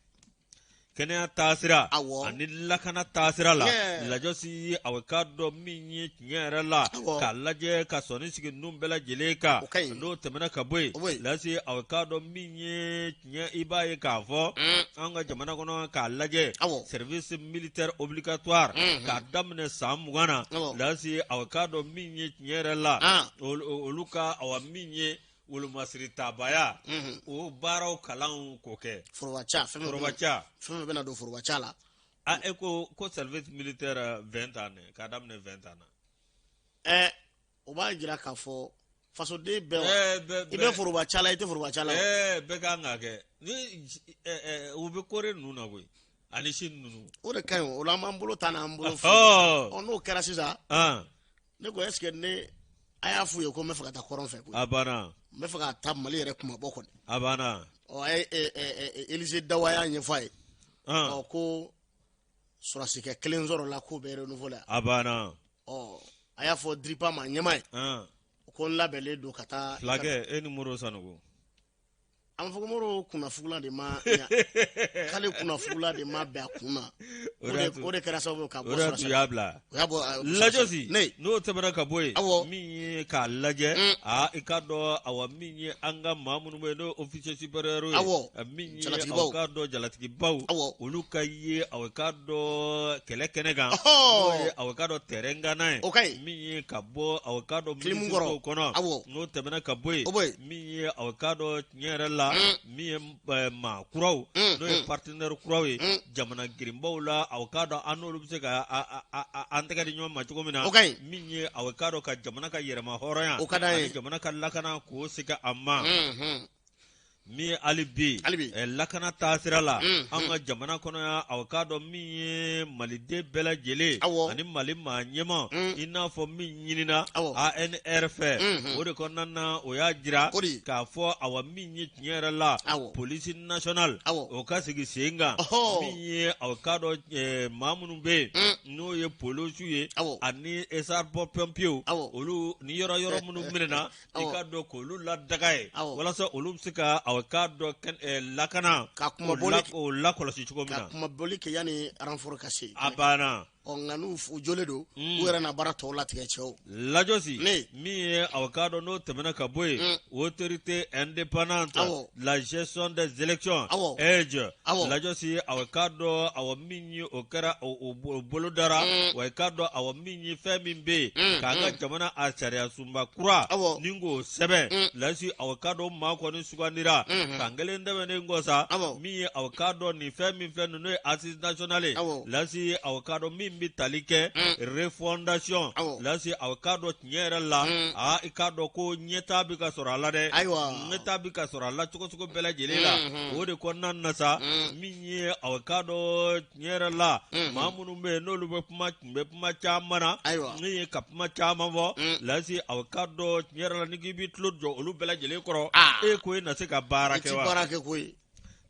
kɛnɛya taasira ani lakana taasira la lajɔsi aw k'a dɔn min ye tiɲɛ yɛrɛ la k'a lajɛ ka sɔnni sigi ninnu bɛɛ lajɛlen kan n'o tɛmɛna ka bɔ yen lasi aw k'a dɔn min ye tiɲɛ i b'a ye k'a fɔ an ka jamana kɔnɔ k'a lajɛ service militaire obligatoire k'a daminɛ san 20 na lasi aw k'a dɔn min ye tiɲɛ yɛrɛ la olu ka awa min ye wolomasiri tabaya o baaraw kalanw k'o kɛ forobaca forobaca fɛn bɛna don forobaca la a e ko ko service militaire 20 ans k'a daminɛ 20 ans na ɛ o b'a jira k'a fɔ fasoden bɛɛ wa i bɛ forobaca la i tɛ forobaca la bɛɛ kan k'a kɛ ni u bɛ Corée ninnu na koyi ani Chine ninnu o de ka ɲi o la an b'an bolo ta n'an bolo ɔ n'o kɛra sisan ne ko est ce que ne a y'a f'u ye ko n bɛ fɛ ka taa kɔrɔn fɛ koyi a banna n bɛ fɛ ka taa Mali yɛrɛ kunmabɔ kɔni a banna ɔ a ye Élysée Dawa y'a ɲɛfɔ a ye ɔ ko sɔrɔdasikɛ kelen sɔrɔla k'o bɛ renouveau la a banna ɔ a y'a fɔ DIRPA ma ɲɛmaa ye ko n labɛnlen don ka taa fulakɛ e ni Moro Sanogo an fɔ ko Moro kunnafugula de ma ɲa k'ale kunnafugula de ma bɛn a kun na o de kɛra sababu ye ka bɔ o de y'a bila o y'a bɔ lajɔsi n'o tɛmɛna ka bɔ yen min ye k'a lajɛ aa i k'a dɔn awa min ye an ka maa minnu bɛ yen n'o officier supérieur ye min ye aw k'a dɔn jalatigibaw olu ka ye aw k'a dɔn kɛlɛ kɛnɛ kan n'o ye aw k'a dɔn terrain ganna ye min ye ka bɔ aw k'a dɔn milisow kɔnɔ n'o tɛmɛna ka bɔ yen min ye aw k'a dɔn tiɲɛ yɛrɛ la min ye maa kuraw n'o ye partenaire kuraw ye jamana girinbaw la aw k'a dɔn an n'olu bɛ se ka an tɛgɛ di ɲɔgɔn ma cogo min na min ye aw k'a dɔn ka jamana ka yɛrɛma hɔrɔnya ani jamana ka lakana k'o segin a ma min ye hali bi lakana taasira la an ka jamana kɔnɔ yan aw k'a dɔn min ye maliden bɛɛ lajɛlen ani mali maa ɲɛmaa i n'a fɔ min ɲinina ANR fɛ o de kɔnɔna na o y'a jira k'a fɔ awa min ye tiɲɛ yɛrɛ la police nationale o ka sigi sen kan min ye aw k'a dɔn maa minnu bɛ yen n'o ye polisiw ye ani sapeur pompiers olu ni yɔrɔ yɔrɔ minnu minɛna i k'a dɔn k'olu ladaga yen walasa olu bɛ se ka aw k'a dɔn lakana ka kunmabɔli o lakɔlɔsi cogo min na ka kunmabɔli kɛ yanni renfort ka se a banna ɔ nka n'u jɔlen don u yɛrɛ na baara tɔw latigɛ cɛw lajɔsi min ye aw k'a dɔn n'o tɛmɛna ka bɔ yen autorité indépendante la gestion des élections AIGE lajɔsi aw k'a dɔn awa min ye o kɛra o bolodara wa i k'a dɔn awa min ye fɛn min bɛ yen k'an ka jamana a sariya sunba kura ni k'o sɛbɛn lasi aw k'a dɔn maa kɔni sugandira san kelen tɛmɛnen kɔ sa min ye aw k'a dɔn nin fɛn min filɛ n'o ye assise nationale lasi aw k'a dɔn min bɛ tali kɛ refondation lasi aw k'a dɔn tiɲɛ yɛrɛ la aa i k'a dɔn ko ɲɛtaa bɛ ka sɔrɔ a la dɛ ayiwa ɲɛtaa bɛ ka sɔrɔ a la cogo cogo bɛɛ lajɛlen la o de kɔnɔna na sa min ye aw k'a dɔn tiɲɛ yɛrɛ la maa minnu bɛ yen n'olu bɛ kuma tun bɛ kuma caman na ayiwa min ye ka kuma caman fɔ lasi aw k'a dɔn tiɲɛ yɛrɛ la ni k'i b'i tulo jɔ olu bɛɛ lajɛlen kɔrɔ e ko e na se ka baara kɛ wa baara kɛ koyi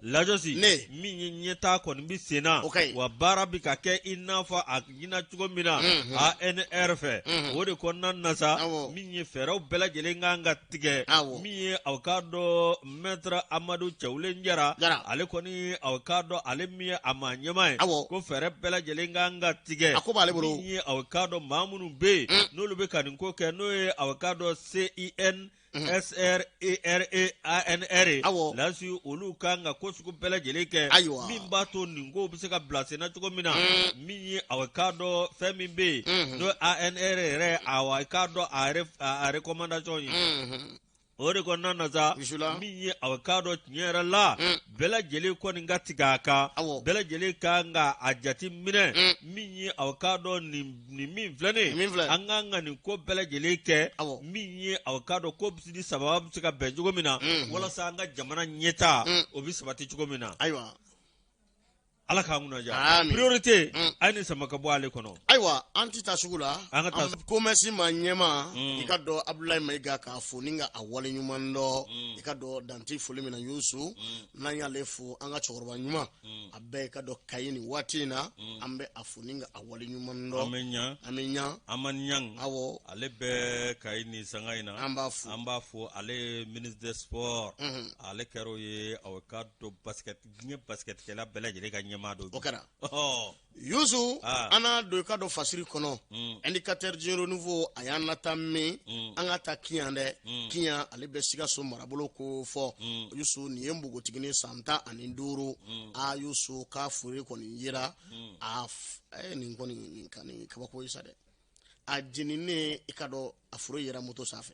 lajɔsi min ye ɲɛtaa kɔni bɛ sen na wa baara bɛ ka kɛ i n'a fɔ a ɲina cogo min na ANR fɛ o de kɔnɔna na sa min ye fɛɛrɛw bɛɛ lajɛlen kan ka tigɛ min ye aw k'a dɔn maître Amadu Cɛwulen Jara ale kɔni aw k'a dɔn ale min ye a maa ɲɛmaa ye ko fɛɛrɛ bɛɛ lajɛlen kan ka tigɛ a ko b'ale bolo min ye aw k'a dɔn maa minnu bɛ yen n'olu bɛ ka nin ko kɛ n'o ye aw k'a dɔn CIN SRERE ANR lasi olu kan ka ko sugu bɛɛ lajɛlen kɛ ayiwa min b'a to nin kow bɛ se ka bila senna cogo min na min ye aw k'a dɔn fɛn min bɛ yen n'o ANR yɛrɛ aw k'a dɔn a recommandation ye. O de kɔnɔna na sa, min ye a k'a dɔn tiɲɛ yɛrɛ la, bɛɛ lajɛlen kɔni ka tigɛ a kan, bɛɛ lajɛlen ka kan ka a jate minɛ, min ye a k'a dɔn nin min filɛ nin ye, an ka kan ka nin ko bɛɛ lajɛlen kɛ, min ye a k'a dɔn ko ni sababa bɛ se ka bɛn cogo min na, walasa an ka jamana ɲɛtaa o bɛ sabati cogo min na. Ayiwa. Ala k'an kunna diya. Priorité a ye nin sama ka bɔ ale kɔnɔ. Ayiwa, an tɛ taa sugu la. An ka taa commerce maa ɲɛmaa, i ka dɔn Abudulayi Mayiga k'a fo ni ka a waleɲuman dɔn. I ka dɔn dan tɛ foli min na Yusu, n'an y'ale fo, an ka cɛkɔrɔba ɲuman a bɛɛ i ka dɔn Kayi nin waati in na, an bɛ a fo ni ka a waleɲuman dɔn. An bɛ ɲa. An bɛ ɲa. Amani Ɲang. Awɔ. Ale bɛ Kayi nin sanga in na. An b'a fo. An b'a fo, ale ye ministre des sports. Ale kɛra o ye, a ka dɔn basket diɲɛ basketkɛla bɛɛ lajɛlen ka ɲɛmaa don. O kɛra. Yusu, an n'a don i ka dɔn fasiri kɔnɔ. Indicateur du renouveau a y'an nata min, an ka taa Kiyan dɛ. Kiyan, ale bɛ Sikaso marabolo ko fɔ. Yusu, nin ye npogotiginin san 15. A Yusu k'a fure kɔni yera. A nin kɔni nin ka nin kabako ye sa dɛ. A jeninen i ka dɔn a fure yera moto sanfɛ.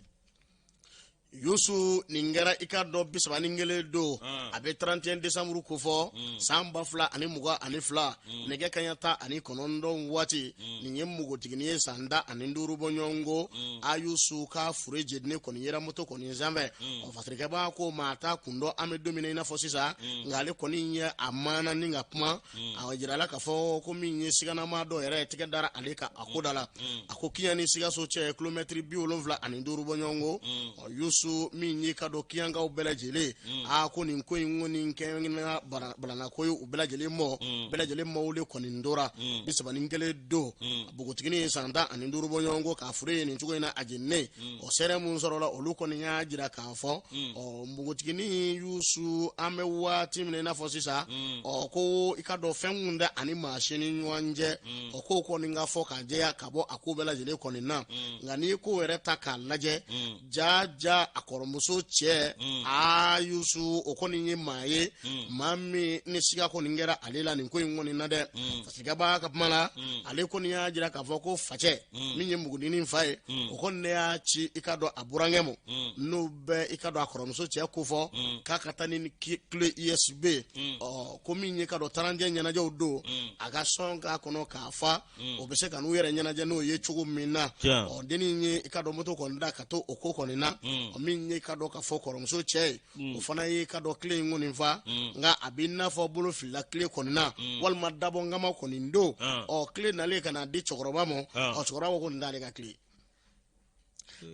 Yusu, nin kɛra i ka dɔn 31 don, a bɛ 31 décembre kofɔ, san 2022, nɛgɛ kaɲa 19 waati. Nin ye npogotiginin ye san 15 bɔ ɲɔgɔn ko. A Yusu ka fure jeninen kɔni yera moto kɔni sanfɛ. Ɔ, fasirikɛbaa ko maa t'a kun dɔn, an bɛ don min na i n'a fɔ sisan, nka ale kɔni ye a maana ni ka kuma. A jirala k'a fɔ ko min ye siganama dɔ yɛrɛ tɛgɛ dara ale ka a ko da la. A ko Kiyan ni Sikaso cɛ kilomɛtiri 75 bɔ ɲɔgɔn ko. Ɔ Yusu, min ye ka dɔn Kiyankaw bɛɛ lajɛlen, a ko nin ko in kɔni kɛra balanako ye u bɛɛ lajɛlen mɔ. Bɛɛ lajɛlen mɔw de kɔni tora 31 don, npogotiginin ye san 15 bɔ ɲɔgɔn ko k'a fure ye nin cogo in na a jeninen. Ɔ, seere mun sɔrɔla, olu kɔni y'a jira k'a fɔ, ɔ, npogotiginin Yusu, an bɛ waati min na i n'a fɔ sisan, ɔ, ko i ka dɔn fɛn kun tɛ ani maa si ni ɲɔgɔn cɛ. Ɔ, ko kɔni ka fɔ k'a jɛya ka bɔ a ko bɛɛ lajɛlen kɔni na. Nka n'i ye ko yɛrɛ ta k'a lajɛ, ja ja, a kɔrɔmuso cɛ, aa Yusu, o kɔni ye maa ye, maa min ni siga kɔni kɛra ale la nin ko in kɔni na dɛ. Fasirikɛbaa ka kuma la, ale kɔni y'a jira k'a fɔ ko facɛ min ye npogotiginin fa ye, o kɔni ne y'a ci i ka dɔn a burankɛ ma, n'o bɛ i ka dɔn a kɔrɔmuso cɛ kofɔ, k'a ka taa ni clé USB. Ɔ, ko min ye ka dɔn 31 ɲɛnajɛw don, a ka sɔn k'a kɔnɔ k'a fa, o bɛ se ka n'u yɛrɛ ɲɛnajɛ n'o ye cogo min na. Ɔ, dennin ye i ka dɔn moto kɔni da ka to o ko kɔni na. Ɔ, min ye i ka dɔn k'a fɔ kɔrɔmuso cɛ ye, o fana ye i ka dɔn clé in kɔni fa, nka a b'i n'a fɔ bolo filila clé kɔni na, walima dabɔ nkama kɔni don. Ɔ, clé nalen ka na di cɛkɔrɔba ma, ɔ, cɛkɔrɔba ko ko nin t'ale ka clé.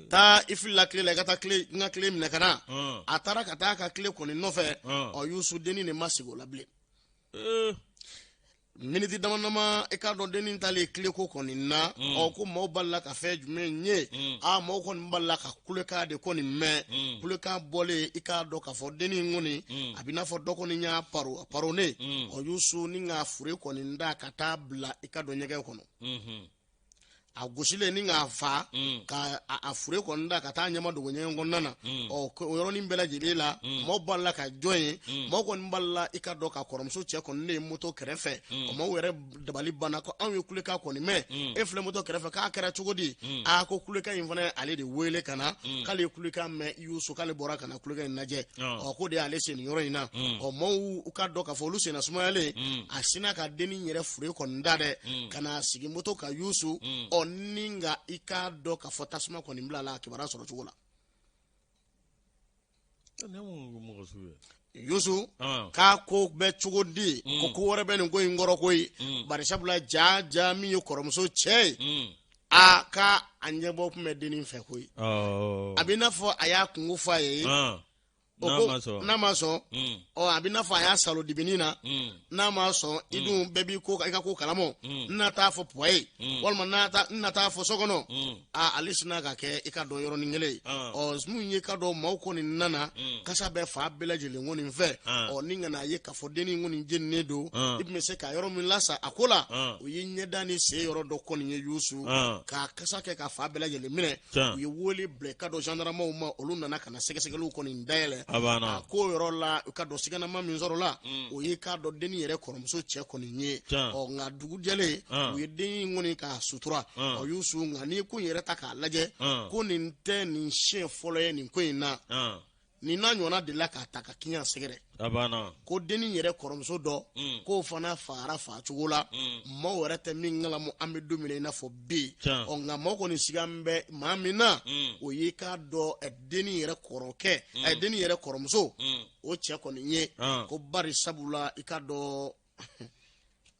Taa, i filila clé la, i ka taa clé, n ka clé minɛ ka na. A taara ka taa a ka clé kɔni nɔfɛ. Ɔ Yusu, dennin de ma segin o la bilen. Miniti dama dama, i k'a dɔn dennin talen clé ko kɔni na. Ɔ, ko maaw balila ka fɛn jumɛn ye? A maaw kɔni balila ka kulekan de kɔni mɛn. Kulekan bɔlen, i k'a dɔn k'a fɔ dennin kɔni, a b'i n'a fɔ dɔ kɔni y'a paro parone. Ɔ Yusu, ni k'a fure kɔni da ka taa bila i ka dɔn ɲɛgɛn kɔnɔ, a gosilen ni k'a fa ka a fure kɔni da ka taa ɲɛma dogo ɲɛgɛn kɔnɔna na. Ɔ, o yɔrɔnin bɛɛ lajɛlen la, maaw balila ka jɔn ye. Maaw kɔni balila i ka dɔn ka kɔrɔmuso cɛ kɔni ne ye moto kɛrɛfɛ. Ɔ, maaw yɛrɛ dabali banna ko anw ye kulekan kɔni mɛn, e filɛ moto kɛrɛfɛ, k'a kɛra cogo di? A ko kulekan in fana ale de wele ka na, k'ale ye kulekan mɛn Yusu, k'ale bɔra ka na kulekan in lajɛ. Ɔ, ko de y'ale sen nin yɔrɔ in na. Ɔ, maaw ka dɔn k'a fɔ olu senna sumayalen, a sinna ka dennin yɛrɛ fure kɔni da dɛ, ka na sigi moto ka Yusu. Ɔ, ni nka i k'a dɔn k'a fɔ tasuma kɔni bila la a kibaruya sɔrɔ cogo la. Yusu, k'a ko bɛ cogo di? Ko ko wɛrɛ bɛ nin ko in kɔrɔ koyi. Bari sabula ja ja, min ye kɔrɔmuso cɛ ye, a ka a ɲɛbɔ tun bɛ dennin fɛ koyi. A bɛ i n'a fɔ a y'a kungo fɔ a ye. N'a ma sɔn, ɔ, a bɛ n'a fɔ a y'a salo dibini na. N'a ma sɔn, i dun bɛɛ b'i ko i ka ko kalama, n na taa fɔ pɔ ye, walima n na taa fɔ so kɔnɔ. A ale sinna ka kɛ i ka dɔn yɔrɔnin kelen. Ɔ, min ye ka dɔn maaw kɔni nana. Kasa bɛ fan bɛɛ lajɛlen kɔni fɛ. Ɔ, ni ka n'a ye k'a fɔ dennin kɔni jeninen don, i tun bɛ se ka yɔrɔ min lasa a ko la, o ye ɲɛda ni sen yɔrɔ dɔ kɔni ye, Yusu, k'a kasa kɛ ka fan bɛɛ lajɛlen minɛ. U ye wele bila ka dɔn gendarmew ma, olu nana ka na sɛgɛsɛgɛliw kɔni dayɛlɛ a ko yɔrɔ la. U ka dɔn siganama min sɔrɔla, o ye k'a dɔn dennin yɛrɛ kɔrɔmuso cɛ kɔni ye. Ɔ, nka dugu jɛlen, u ye den kɔni k'a sutura. Ɔ, Yusu, nka n'i ye ko in yɛrɛ ta k'a lajɛ, ko nin tɛ nin siɲɛ fɔlɔ ye nin ko in na. Nin n'a ɲɔgɔnna delila k'a ta ka kiɲa sɛgɛrɛ. Ko dennin yɛrɛ kɔrɔmuso dɔ, k'o fana fagara fagacogo la, maaw yɛrɛ tɛ min kalamu an bɛ don min na i n'a fɔ bi. Ɔ, nka maaw kɔni siga bɛ maa min na, o ye k'a dɔn dennin yɛrɛ kɔrɔkɛ, dennin yɛrɛ kɔrɔmuso, o cɛ kɔni ye. Ko bari sabula i k'a dɔn,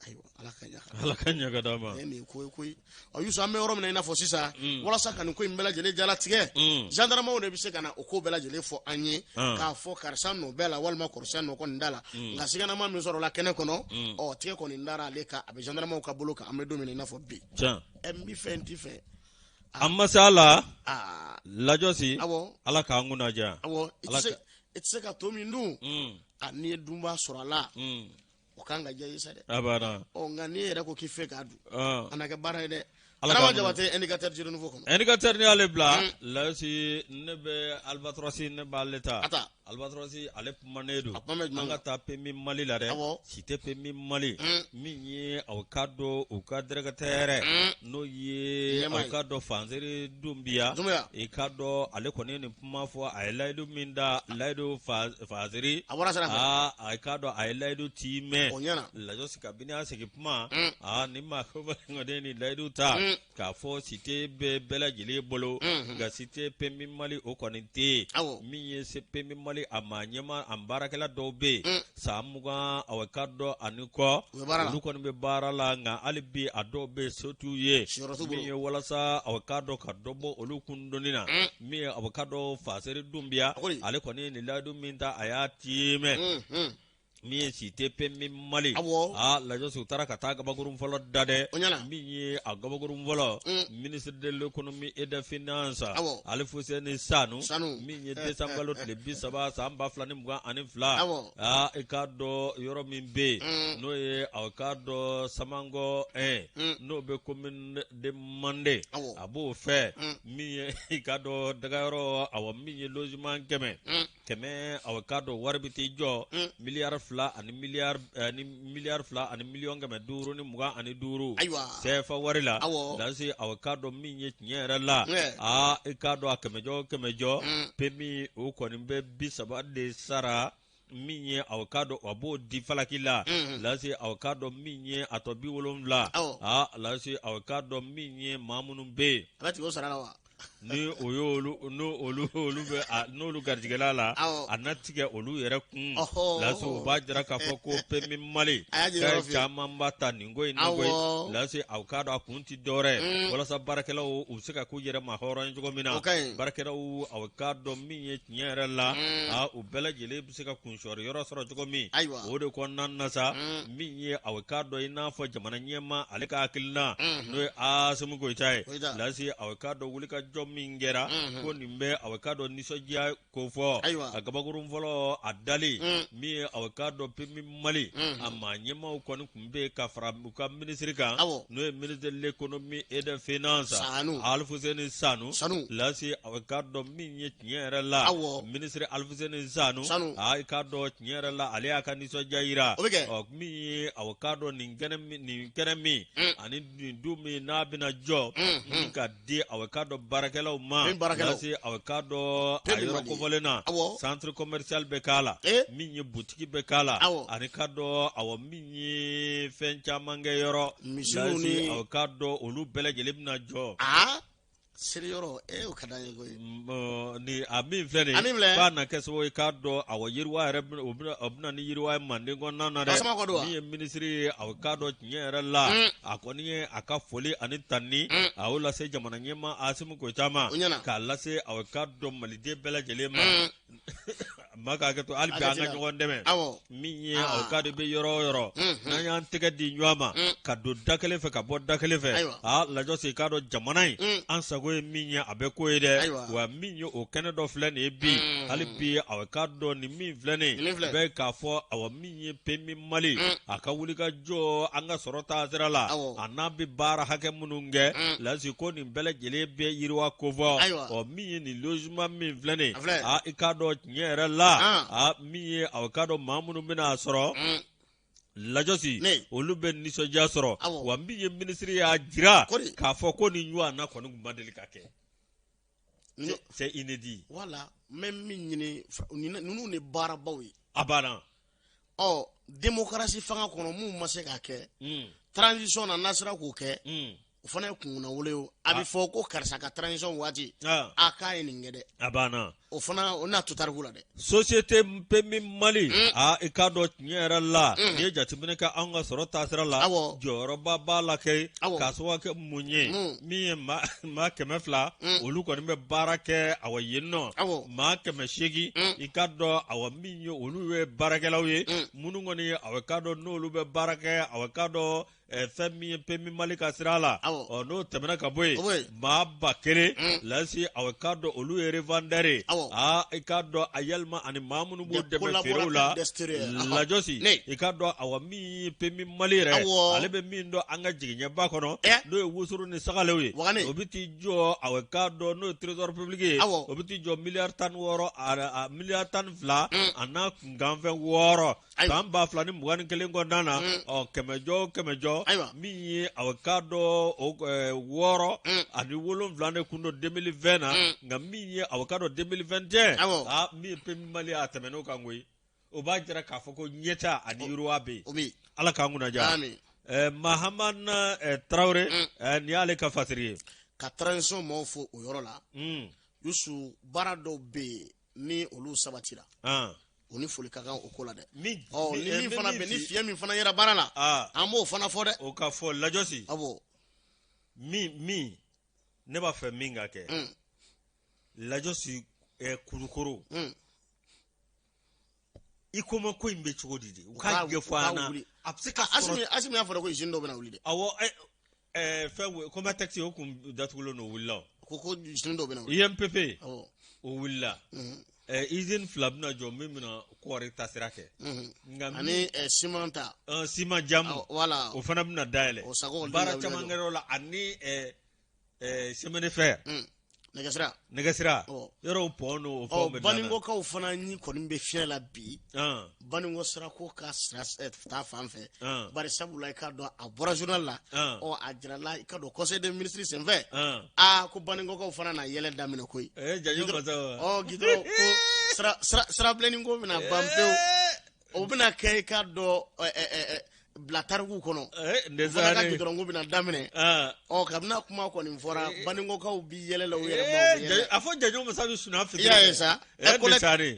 ayiwa, Ala ka ɲa. Ala ka ɲa ka d'a ma. Nin ye ko ye koyi. Ɔ, Yusu, an bɛ yɔrɔ min na i n'a fɔ sisan, walasa ka nin ko in bɛɛ lajɛlen jalatigɛ, gendarmew de bɛ se ka na o ko bɛɛ lajɛlen fɔ an ye, k'a fɔ karisa nɔ bɛɛ la walima karisa nɔ kɔni da la. Nka siganama min sɔrɔla kɛnɛ kɔnɔ, ɔ, tigɛ kɔni dara ale kan, a bɛ gendarmew ka bolo kan an bɛ don min na i n'a fɔ bi. Ɛ, n b'i fɛ, n t'i fɛ. An ma se a la. Lajɔsi. Ala k'an kunna diya. Awɔ, i tɛ se ka to min dun, a n'i ye dunba sɔrɔ a la, o kan ka diya i ye sa dɛ. A banna. Ɔ, nka n'i yɛrɛ ko k'i fɛ k'a dun, a na kɛ baara ye dɛ. Adama Jabate, indicateur du renouveau kɔnɔ. Indicateur, ni y'ale bila, Lajɔsi, ne bɛ Albatros, ne b'ale ta. Albatros, ale kumanen don. A kuma bɛ jumɛn? An ka taa PMU Mali la dɛ. Cité PMU Mali, min ye aw ka dɔn u ka directeur, n'o ye aw ka dɔn Fanseri Dunbiya. I ka dɔn ale kɔni nin kuma fɔ, a ye layidu min da, layidu Fanseri, a bɔra sira fɛ. Aa, a ka dɔn a ye layidu tiimɛ. Lajɔsi, kabini a sigi kuma, aa, ni maa ko kɔni nin layidu ta k'a fɔ cité bɛ bɛɛ lajɛlen bolo, nka cité PMU Mali, o kɔni tɛ yen. Min ye PMU Mali a maa ɲɛmaa, a baarakɛla dɔw bɛ yen san 20, aw ka dɔn ani kɔ, olu kɔni bɛ baara la, nka hali bi a dɔw bɛ yen, so t'u ye. Min ye walasa aw ka dɔn ka dɔ bɔ olu kundonni na, min ye aw ka dɔn Faseri Dunbiya, ale kɔni nin layidu min ta, a y'a tiimɛ. Min ye cité PMU Mali, aa, Lajɔsi, u taara ka taa gabakurun fɔlɔ da dɛ. Min ye a gabakurun fɔlɔ, ministre de l'économie et des finances Alifuseni Sanu, min ye décembre kalo tile 30 san 2022, aa, i k'a dɔn yɔrɔ min bɛ yen, n'o ye aw k'a dɔn Samankɔ 1, n'o bɛ commune de Mande, a b'o fɛ. Min ye i k'a dɔn dagayɔrɔ, awɔ, min ye logement 100 100, aw k'a dɔn wari bɛ t'i jɔ miliyari fila ani miliyari ni miliyari 2 ani miliyɔn 525 CFA wari la. Lasi, aw k'a dɔn min ye tiɲɛ yɛrɛ la, aa, i k'a dɔn a kɛmɛjɔ kɛmɛjɔ, PMU o kɔni bɛ 30 de sara. Min ye aw k'a dɔn a b'o di falaki la. Lasi, aw k'a dɔn min ye a tɔ 70, aa, lasi, aw k'a dɔn min ye maa minnu bɛ yen A bɛ tigɛ o sara la wa? Ni o y'olu, n'olu olu bɛ n'olu garijɛgɛla la, a na tigɛ olu yɛrɛ kun. Lasi, o b'a jira k'a fɔ ko PMU Mali caman b'a ta nin ko in na koyi. Lasi, aw k'a dɔn a kun tɛ dɔwɛrɛ, walasa baarakɛlaw u bɛ se ka k'u yɛrɛ ma hɔrɔn ye cogo min na. Baarakɛlaw, aw k'a dɔn min ye tiɲɛ yɛrɛ la, u bɛɛ lajɛlen bɛ se ka kunsɔrɔ yɔrɔ sɔrɔ cogo min. O de kɔnɔna na sa, min ye aw k'a dɔn i n'a fɔ jamana ɲɛmaa ale ka hakilina, n'o ye Asimi Goyita ye. Lasi, aw k'a dɔn wulikajɔ min kɛra, ko nin bɛ aw k'a dɔn nisɔndiya ko fɔ. A gabakurun fɔlɔ a dali, min ye aw k'a dɔn PMU Mali a maa ɲɛmaaw kɔni tun bɛ ka fara u ka minisiri kan, n'o ye ministre de l'économie et des finances Alifuseni Sanu. Lasi, aw k'a dɔn min ye tiɲɛ yɛrɛ la, minisiri Alifuseni Sanu, aa, i k'a dɔn tiɲɛ yɛrɛ la, ale y'a ka nisɔndiya jira. Ɔ, min ye aw k'a dɔn nin kɛnɛ min ani nin du min n'a bɛna jɔ ni ka di aw k'a dɔn baarakɛlaw ma. Lasi, aw k'a dɔn a yɔrɔ kofɔlen na, centre commercial bɛ k'a la, min ye butigi bɛ k'a la, ani k'a dɔn, awɔ, min ye fɛn caman kɛ yɔrɔ. Lasi, aw k'a dɔn olu bɛɛ lajɛlen bɛna jɔ. Seli yɔrɔ, e, o ka d'an ye koyi. Ni a min filɛ nin ye, k'a na kɛ sababu ye k'a dɔn, awɔ, yiriwa yɛrɛ, o bɛna ni yiriwa ye manden kɔnɔna na dɛ. Min ye minisiri ye, aw k'a dɔn tiɲɛ yɛrɛ la, a kɔni ye a ka foli ani tanni a y'o lase jamana ɲɛmaa Asimi Goyita ma, k'a lase aw k'a dɔn maliden bɛɛ lajɛlen ma. Maa ka hakɛ to hali bi an ka ɲɔgɔn dɛmɛ min ye aw ka de bɛ yɔrɔ o yɔrɔ n'an y'an tɛgɛ di ɲɔgɔn ma ka don da kelen fɛ ka bɔ da kelen fɛ aa Lajɔsi i k'a dɔn jamana in an sago ye min ye a bɛ k'o ye dɛ wa min ye o kɛnɛ dɔ filɛ nin ye bi hali bi aw k'a dɔn nin min filɛ nin ye bɛ k'a fɔ awa min ye PMU Mali a ka wuli ka jɔ an ka sɔrɔ taasira la a n'a bɛ baara hakɛ minnu kɛ Lasi ko nin bɛɛ lajɛlen bɛ yiriwa kofɔ ɔ min ye nin logement min filɛ nin ye aa i k'a dɔn tiɲɛ yɛrɛ la aa min ye aw k'a dɔn maa minnu bɛna a sɔrɔ Lajɔsi olu bɛ nisɔndiya sɔrɔ wa min ye minisiri y'a jira k'a fɔ ko nin ɲɔgɔnna kɔni tun ma deli ka kɛ. C'est inédit. Voilà, n bɛ min ɲini ninnu de baarabaw ye. A banna. Ɔ démocratie fanga kɔnɔ mun ma se k'a kɛ. Transition na n'a sera k'o kɛ. O fana ye kunnawolo ye. A bɛ fɔ ko karisa ka transition waati. A k'a ye nin kɛ dɛ. A banna. O fana o n'a to tariku la dɛ. Société PMU Mali aa i k'a dɔn tiɲɛ yɛrɛ la n'i ye jateminɛ kɛ anw ka sɔrɔ taasira la jɔyɔrɔba b'a la kɛ k'a sababu kɛ mun ye min ye maa 200 olu kɔni bɛ baara kɛ awa yen nɔ maa 800 i k'a dɔn awa min ye olu ye baarakɛlaw ye minnu kɔni awa k'a dɔn n'olu bɛ baara kɛ awa k'a dɔn fɛn min ye PMU Mali ka sira la ɔ n'o tɛmɛna ka bɔ yen maa 1000 Lasi aw k'a dɔn olu ye revendeur ye aa i k'a dɔn a yalima ani maa minnu b'u dɛmɛ feerew la Lajɔsi i k'a dɔn awa min ye PMU Mali yɛrɛ ale bɛ min don an ka jigiɲɛba kɔnɔ n'o ye wosoro ni sagalew ye o bɛ t'i jɔ aw k'a dɔn n'o ye trésor public ye o bɛ t'i jɔ miliyari 16 miliyari 12 a n'a kunkanfɛn 6 san 2021 kɔnɔna na ɔ kɛmɛjɔ o kɛmɛjɔ Ayiwa. min ye aw k'a dɔn o 67 de kun don 2020 na nka min ye aw k'a dɔn 2021 Awɔ. aa min ye PMU Mali a tɛmɛn'o kan koyi o b'a jira k'a fɔ ko ɲɛtaa ani yiriwa bɛ yen O bɛ yen. Ala k'an kunna diya. Amin. Mahamane Tarawele nin y'ale ka fasiri ye. Ka transition mɔɔw fo o yɔrɔ la. Yusu baara dɔw bɛ yen ni olu sabatira. O ni foli ka kan o ko la dɛ. Min Ɔ ni min fana bɛ ni fiɲɛ min fana yera baara la. An b'o fana fɔ dɛ. O ka fɔ Lajɔsi. Awɔ. Min ne b'a fɛ min ka kɛ. Lajɔsi Kulukoro. I ko ma ko in bɛ cogo di de u k'a ɲɛfɔ an na a bɛ se ka sɔrɔ. Asimi y'a fɔ ko usine dɔw bɛna wuli dɛ. Awɔ fɛn Comatex o kun datugulen don o wulila o. Ko usine dɔw bɛna wuli. IMPP. O wulila. Usine 2 bɛna jɔ min bɛna kɔɔri tasira kɛ. Nka ani ciment ta. Ciment jamu. Voilà. O fana bɛna dayɛlɛ. O sago baara caman kɛra o la ani chemin de fer. Nɛgɛsira. Nɛgɛsira. Yɔrɔw pont n'o fɛnw bɛ dilan. Baninkokaw fana ni kɔni bɛ fiɲɛ la bi. Baninko sirako ka sira ta fan fɛ. Bari sabula i k'a dɔn a bɔra journal la. Ɔ a jirala i k'a dɔn conseil des ministres senfɛ. Aa ko baninkokaw fana na yɛlɛ daminɛ koyi. Jajo masa wa. Ɔ gidɔrɔn ko sirabilennin ko bɛna ban pewu. O bɛna kɛ i k'a dɔn bila tariku kɔnɔ. O fana ka gidɔrɔn ko bɛna daminɛ. Ɔ kabini a kuma kɔni fɔra baninkokaw bi yɛlɛ la u yɛrɛ ma u bɛ yɛlɛ. A fɔ jajo masa bɛ sunaa fitiri. I y'a ye sa.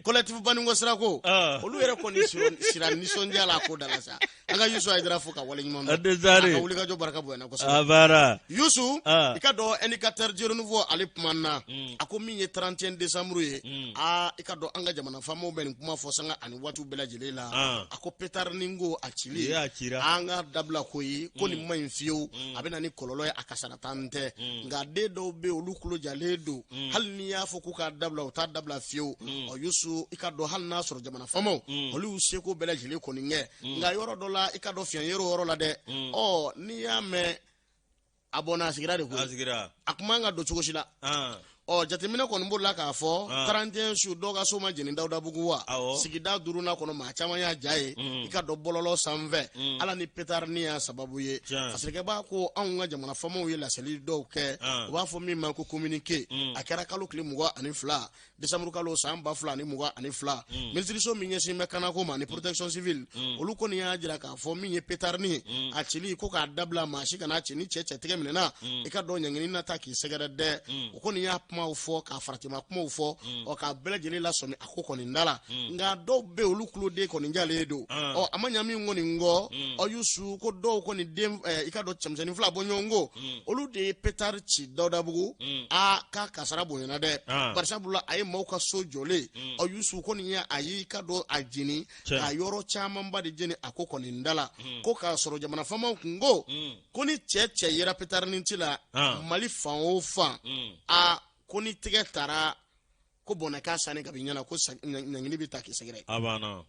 Collectif baninko sirako. Olu yɛrɛ kɔni sira nisɔndiya la a ko da la sa. An ka Yusu Hayidara fo ka waleɲuman dɔn. A ka wulikajɔ barika bonyana kosɛbɛ. A baara. Yusu i ka dɔn indicateur du renouveau ale kumana. A ko min ye 31 décembre ye. Aa i ka dɔn an ka jamana faamaw bɛ nin kuma fɔ sanga ani waatiw bɛɛ lajɛlen la. A ko pétard ko a cili. An ka dabila ko ye ko nin ma ɲi fiyewu a bɛ na ni kɔlɔlɔ ye a kasaratan tɛ nka den dɔw bɛ yen olu tulo jalen don hali n'i y'a fɔ k'u k'a dabila u t'a dabila fiyewu ɔ Yusu i ka dɔn hali n'a sɔrɔ jamana faamaw olu y'u seko bɛɛ lajɛlen kɔni kɛ nka yɔrɔ dɔ la i ka dɔn fiɲɛ yer'o yɔrɔ la dɛ ɔ n'i y'a mɛn a bɔnna a sigira de koyi a kun man ka don cogo si la. Ɔ jateminɛ kɔni b'o la k'a fɔ 31 su dɔw ka so ma jeni Dawudabugu wa sigida duurunan kɔnɔ maa caman y'a ja ye i ka dɔn bɔlɔlɔ sanfɛ ala ni pétard y'a sababu ye fasirikɛba ko anw ka jamana faamaw ye laseli dɔw kɛ u b'a fɔ min ma ko communiqué a kɛra kalo tile 22 décembre kalo san 2022 minisiriso min ɲɛsin bɛ kanako ma ni protection civile olu kɔni y'a jira k'a fɔ min ye pétard a cili ko k'a dabila maa si kana ci ni cɛ cɛ tɛgɛ minɛna i ka dɔn ɲangini na ta k'i sɛgɛrɛ dɛ o kɔni y'a kumaw fɔ, k'a faratima kumaw fɔ, ɔ k'a bɛɛ lajɛlen lasɔmi a ko kɔni da la. Nka dɔw bɛ olu kuloden kɔni jalen don. Ɔ a ma ɲa min kɔni kɔ, ɔ Yusu, ko dɔw kɔni den, i ka dɔn cɛmisɛnnin fila bɔ ɲɔgɔn ko, olu de ye pétard ci Dawudabugu. Aa, k'a kasara bonyana dɛ, barisabula a ye maaw ka so jɔlen, ɔ Yusu kɔni ye a y'i ka dɔn a jeni, ka yɔrɔ camanba de jeni a ko kɔni da la. Ko k'a sɔrɔ jamana faamaw kun ko ko ni cɛ cɛ yera pétardinin ci la Mali fan o fan, a ko ni tɛgɛ tara ko bɔnɛ k'a sanni ka b'i ɲɛna, ko ɲangili bɛ ta k'i sɛgɛrɛ. A banna.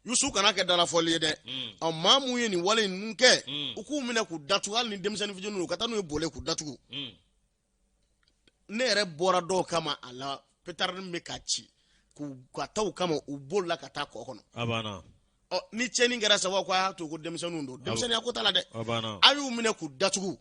Yusu, kana kɛ dalafɔli ye dɛ. Ɔ maa mun ye nin wale ninnu kɛ, u k'u minɛ k'u datugu, hali ni denmisɛnnin fitininw, u ka taa n'u ye bɔlɛ k'u datugu. Ne yɛrɛ bɔra dɔw kama a la, pétardinin bɛ ka ci k'u ka taa u kama, u bolila ka taa kɔ kɔnɔ. A banna. Ɔ ni tiɲɛni kɛra sababu ko a y'a to ko denmisɛnninw don, denmisɛnninya ko t'a la dɛ. A banna. A y'u minɛ k'u datugu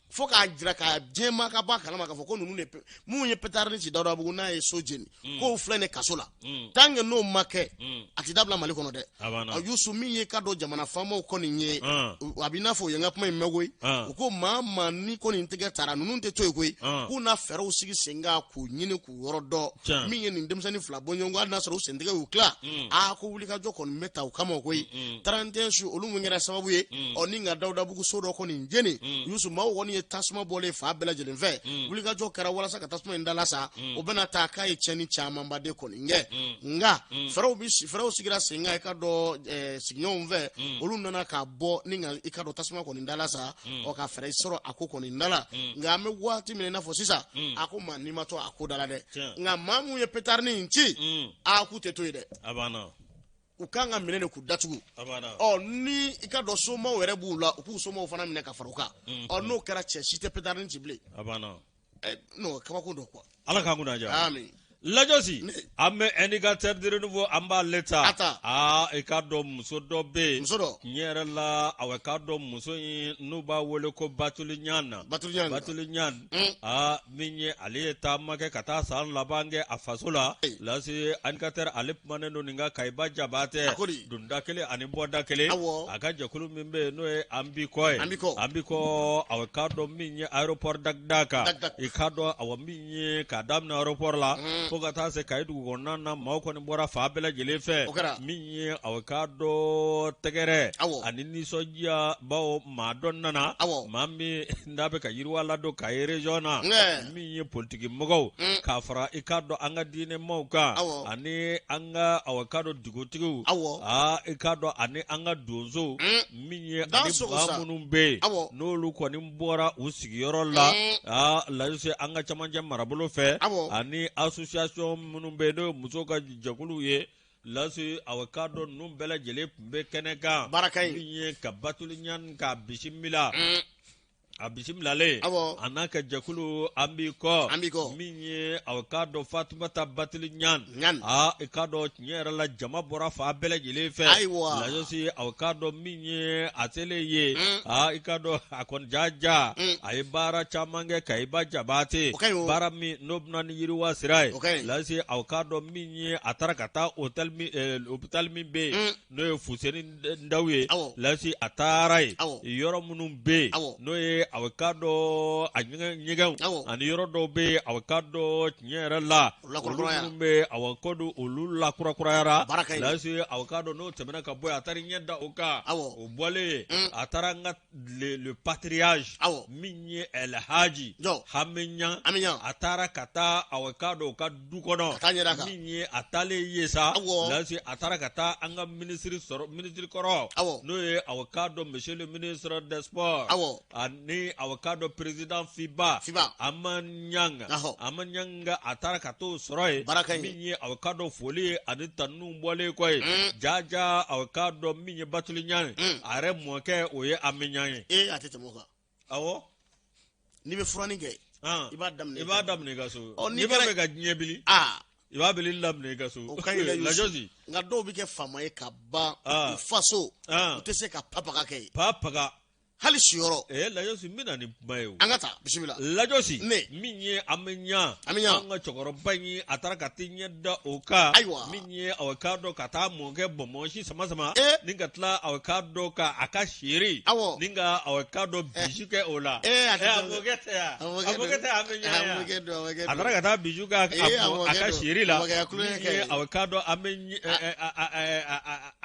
fo k'a jira k'a diɲɛmaa ka bɔ a kalama k'a fɔ ko ninnu de minnu ye pétardinin ci Dawudabugu n'a ye so jeni, k'o filɛ nin kaso la. Tant que n'o ma kɛ, a ti dabila Mali kɔnɔ dɛ. A banna. Ɔ Yusu, min ye ka dɔn jamana faamaw kɔni ye, a b'i n'a fɔ u ye n ka kuma in mɛn koyi. U ko maa maa ni kɔni tɛgɛ tara, ninnu tɛ to yen koyi, k'u na fɛɛrɛw sigi sen kan k'u ɲini k'u yɔrɔ dɔn. Min ye nin denmisɛnnin fila bɔ ɲɔgɔn kɔ, hali n'a sɔrɔ u sentigɛ y'u tila, aa, ko wulikajɔ kɔni bɛ ta u kama koyi. 31 su, olu mun kɛra sababu ye, ɔ ni ka Dawudabugu so dɔ kɔni jeni, Yusu, maaw kɔni ye tasuma bɔlen fan bɛɛ lajɛlen fɛ. Wulikajɔ kɛra walasa ka tasuma in dalasa. O bɛna taa k'a ye tiɲɛni camanba de kɔni kɛ, nka fɛɛrɛw sigira sen kan i ka dɔn sigiɲɔgɔnw fɛ. Olu nana ka bɔ ni ka i ka dɔn tasuma kɔni dalasa, ɔ ka fɛɛrɛ sɔrɔ a ko kɔni da la. Nka an bɛ waati min na i n'a fɔ sisan, a ko maa n'i ma to a ko da la dɛ. Nka maa mun ye pétardinin in ci, a k'u tɛ to yen dɛ. A banna. U kan ka minɛ de k'u datugu. A banna. Ɔ ni i ka dɔn somaw yɛrɛ b'u la, u k'u somaw fana minɛ ka fara u kan. Ɔ n'o kɛra, cɛ si tɛ pétardinin ci bilen. A banna. Non, kabako dɔ quoi. Ala k'an kunna diya. Amin. Lajɔsi, an bɛ Indicateur du Renouveau, an b'ale ta. A ta. Aa, i k'a dɔn muso dɔ bɛ yen. Muso dɔ. Tiɲɛ yɛrɛ la, awa, k'a dɔn muso in n'u b'a wele ko Batuli Ɲan. Batuli Ɲan. Batuli Ɲan. Aa, min ye ale ye taama kɛ ka taa san laban kɛ a faso la. Lasi, Indicateur ale kumanen don nin kan Kayiba Jabatɛ. A ko di? Donda kelen ani bɔda kelen. Awɔ. A ka jɛkulu min bɛ yen n'o ye an bi kɔ ye. An bi kɔ. An bi kɔ, awa, k'a dɔn min ye aéroport Dag-Dag. Dag-Dag. I k'a dɔn, awa, min ye k'a daminɛ aéroport la fo ka taa se Kayi dugu kɔnɔna na, maaw kɔni bɔra fan bɛɛ lajɛlen fɛ. O kɛra. Min ye, awa, k'a dɔn tɛgɛrɛ ani nisɔndiya, bawo maa dɔ nana, maa min n'a bɛ ka yiriwa ladon Kayi région na, min ye politiki mɔgɔw k'a fara i k'a dɔn an ka diinɛ maaw kan ani an ka, awa, k'a dɔn dugutigiw, aa, i k'a dɔn ani an ka donsow, min ye ani maa minnu bɛ yen n'olu kɔni bɔra u sigiyɔrɔ la, aa, Lajɔsi, an ka camancɛ marabolo fɛ, ani association minnu bɛ yen n'o ye musow ka jɛkuluw ye. Lasi, awa, k'a dɔn ninnu bɛɛ lajɛlen tun bɛ kɛnɛ kan. Baara ka ɲi. Min ye ka Batuli Ɲan k'a bisimila, a bisimilalen, a n'a ka jɛkulu an b'i kɔ, an b'i kɔ, min ye, awa, k'a dɔn Fatumata Batuli Ɲan, aa, i k'a dɔn tiɲɛ yɛrɛ la, jama bɔra fan bɛɛ lajɛlen fɛ. Ayiwa. Lajɔsi, awa, k'a dɔn min ye a selen ye, aa, i k'a dɔn a kɔni jaja a ye baara caman kɛ Kayiba Jabatɛ, baara min n'o bɛna ni yiriwa sira ye. Lasi, awa, k'a dɔn min ye a taara ka taa hôtel min, hôpital min bɛ yen n'o ye Fuseni Ndaw ye. Lasi, a taara yen, yɔrɔ minnu bɛ yen n'o ye, awa, k'a dɔn a ɲɛgɛnw ani yɔrɔ dɔw bɛ yen, awa, k'a dɔn tiɲɛ yɛrɛ la, olu minnu bɛ, awa, ko don olu lakurakurayara. Lasi, awa, k'a dɔn n'o tɛmɛna ka bɔ yen, a taara ɲɛ da o kan. O bɔlen, a taara an ka le patriarche, min ye Elhaji Hami Ɲan, a taara ka taa, awa, k'a dɔn u ka du kɔnɔ. Min ye a taalen ye sa, Lasi, a taara ka taa an ka minisiri sɔrɔ, minisiri kɔrɔ, n'o ye, awa, k'a dɔn monsieur le ministre des sports, ani, awa, k'a dɔn président FIBA Ama Ɲang, Ama Ɲang, a taara ka t'o sɔrɔ yen. Min ye, awa, k'a dɔn foli ye ani tanuniw bɔlen kɔ ye, jaja, awa, k'a dɔn min ye Batuli Ɲan, a yɛrɛ mɔkɛ, o ye Ami Ɲan ye. Ee, a tɛ tɛmɛ o kan. Awɔ. N'i bɛ furanin kɛ, i b'a daminɛ i b'a daminɛ i ka so. N'i b'a fɛ ka diɲɛ bili, i b'a bili daminɛ i ka so. O ka ɲi dɛ. Lajɔsi. Nka dɔw bɛ kɛ faama ye ka ban u faso, u tɛ se ka papaga kɛ ye. Papaga. Hali siyɔrɔ. Ee Lajɔsi, n bɛna ni kuma ye o. An ka taa, bisimila. Lajɔsi. Ne. Min ye an bɛ ɲa. An bɛ ɲa. An ka cɛkɔrɔba in, a taara ka t'i ɲɛ da o kan. Ayiwa. Min ye aw k'a dɔn ka taa mɔkɛ bɔnbɔnsi sama sama. Ee. Ni ka tila aw k'a dɔn ka a ka seri. Awɔ. Ni ka aw k'a dɔn bijou kɛ o la. Ee, a tɛ a mɔkɛ tɛ yan. A mɔkɛ A mɔkɛ tɛ an bɛ ɲa A yan. mɔkɛ don, a mɔkɛ A don. taara ka taa bijou kɛ Ee, a a mɔkɛ ka don. seri la. Mɔkɛya kulonkɛ Min kɛ ye ye. aw k'a dɔn an bɛ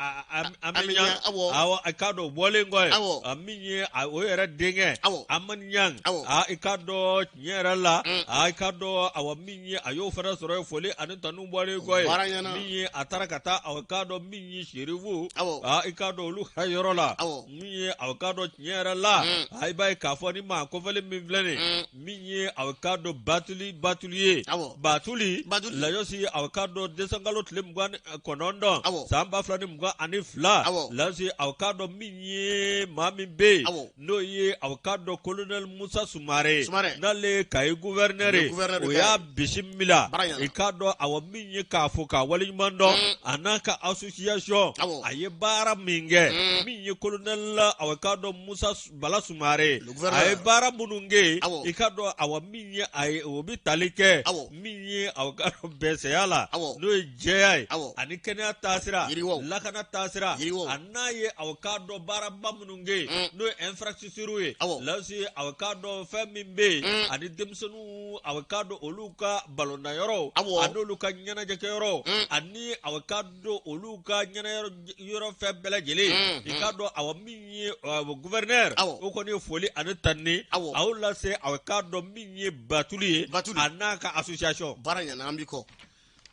an An bɛ bɛ ɲa. ɲa, awɔ. Awɔ, a k'a dɔn o bɔlen kɔ yen. Awɔ. A min ye o yɛrɛ denkɛ. Awɔ. Amani Ɲang. Awɔ. A i k'a dɔn tiɲɛ yɛrɛ la. A i k'a dɔn awa min ye a y'o fana sɔrɔ yen, foli ani tanu bɔlen kɔ yen. Baara ɲɛna. Min ye a taara ka taa aw k'a dɔn min ye Serifu. Awɔ. A i k'a dɔn olu ka yɔrɔ la. Awɔ. Min ye aw k'a dɔn tiɲɛ yɛrɛ la. A i b'a ye k'a fɔ ni maa kofɔlen min filɛ nin ye. Min ye aw k'a dɔn Batuli Batuli ye. Awɔ. Batuli. Batuli. Lajɔsi aw k'a dɔn desanbukalo tile 29. Awɔ. San 2022. Awɔ. Lajɔsi aw k'a dɔn min ye maa min bɛ yen. Awɔ. N'o ye aw k'a dɔn colonel Musa Sumare. Sumare. N'ale ye Kayi gouverneur ye. Le gouverneur de O y'a Kayi. bisimila. Baara ɲɛna. I k'a dɔn awa min ye k'a fo k'a waleɲuman dɔn. A n'a ka association. Awɔ. A ye baara min kɛ. Min ye colonel aw k'a dɔn Musa Bala Sumare. Le gouverneur. A ye baara minnu kɛ. Awɔ. I k'a dɔn awa min ye a ye o bɛ tali kɛ. Awɔ. Min ye aw k'a dɔn bɛnsɛnya la. Awɔ. N'o ye jɛya ye. Awɔ. Ani kɛnɛya taasira. Yiriwaw. Lakana taasira. Yiriwaw. A n'a ye aw k'a dɔn baaraba minnu kɛ. N'o ye infrastructure ye. Awɔ. Lasi aw k'a dɔn fɛn min bɛ yen. Ani denmisɛnninw aw k'a dɔn olu ka balondanyɔrɔw. Awɔ. Ani olu ka ɲɛnajɛkɛyɔrɔw. Ani aw k'a dɔn olu ka ɲɛnajɛ yɔrɔ fɛn bɛɛ lajɛlen. I k'a dɔn awa min ye gouverneur. Awɔ. O kɔni ye foli ani tanuni. Awɔ. A y'o lase aw k'a dɔn min ye Batuli ye. Batuli. A n'a ka association. Baara ɲɛna, an b'i kɔ.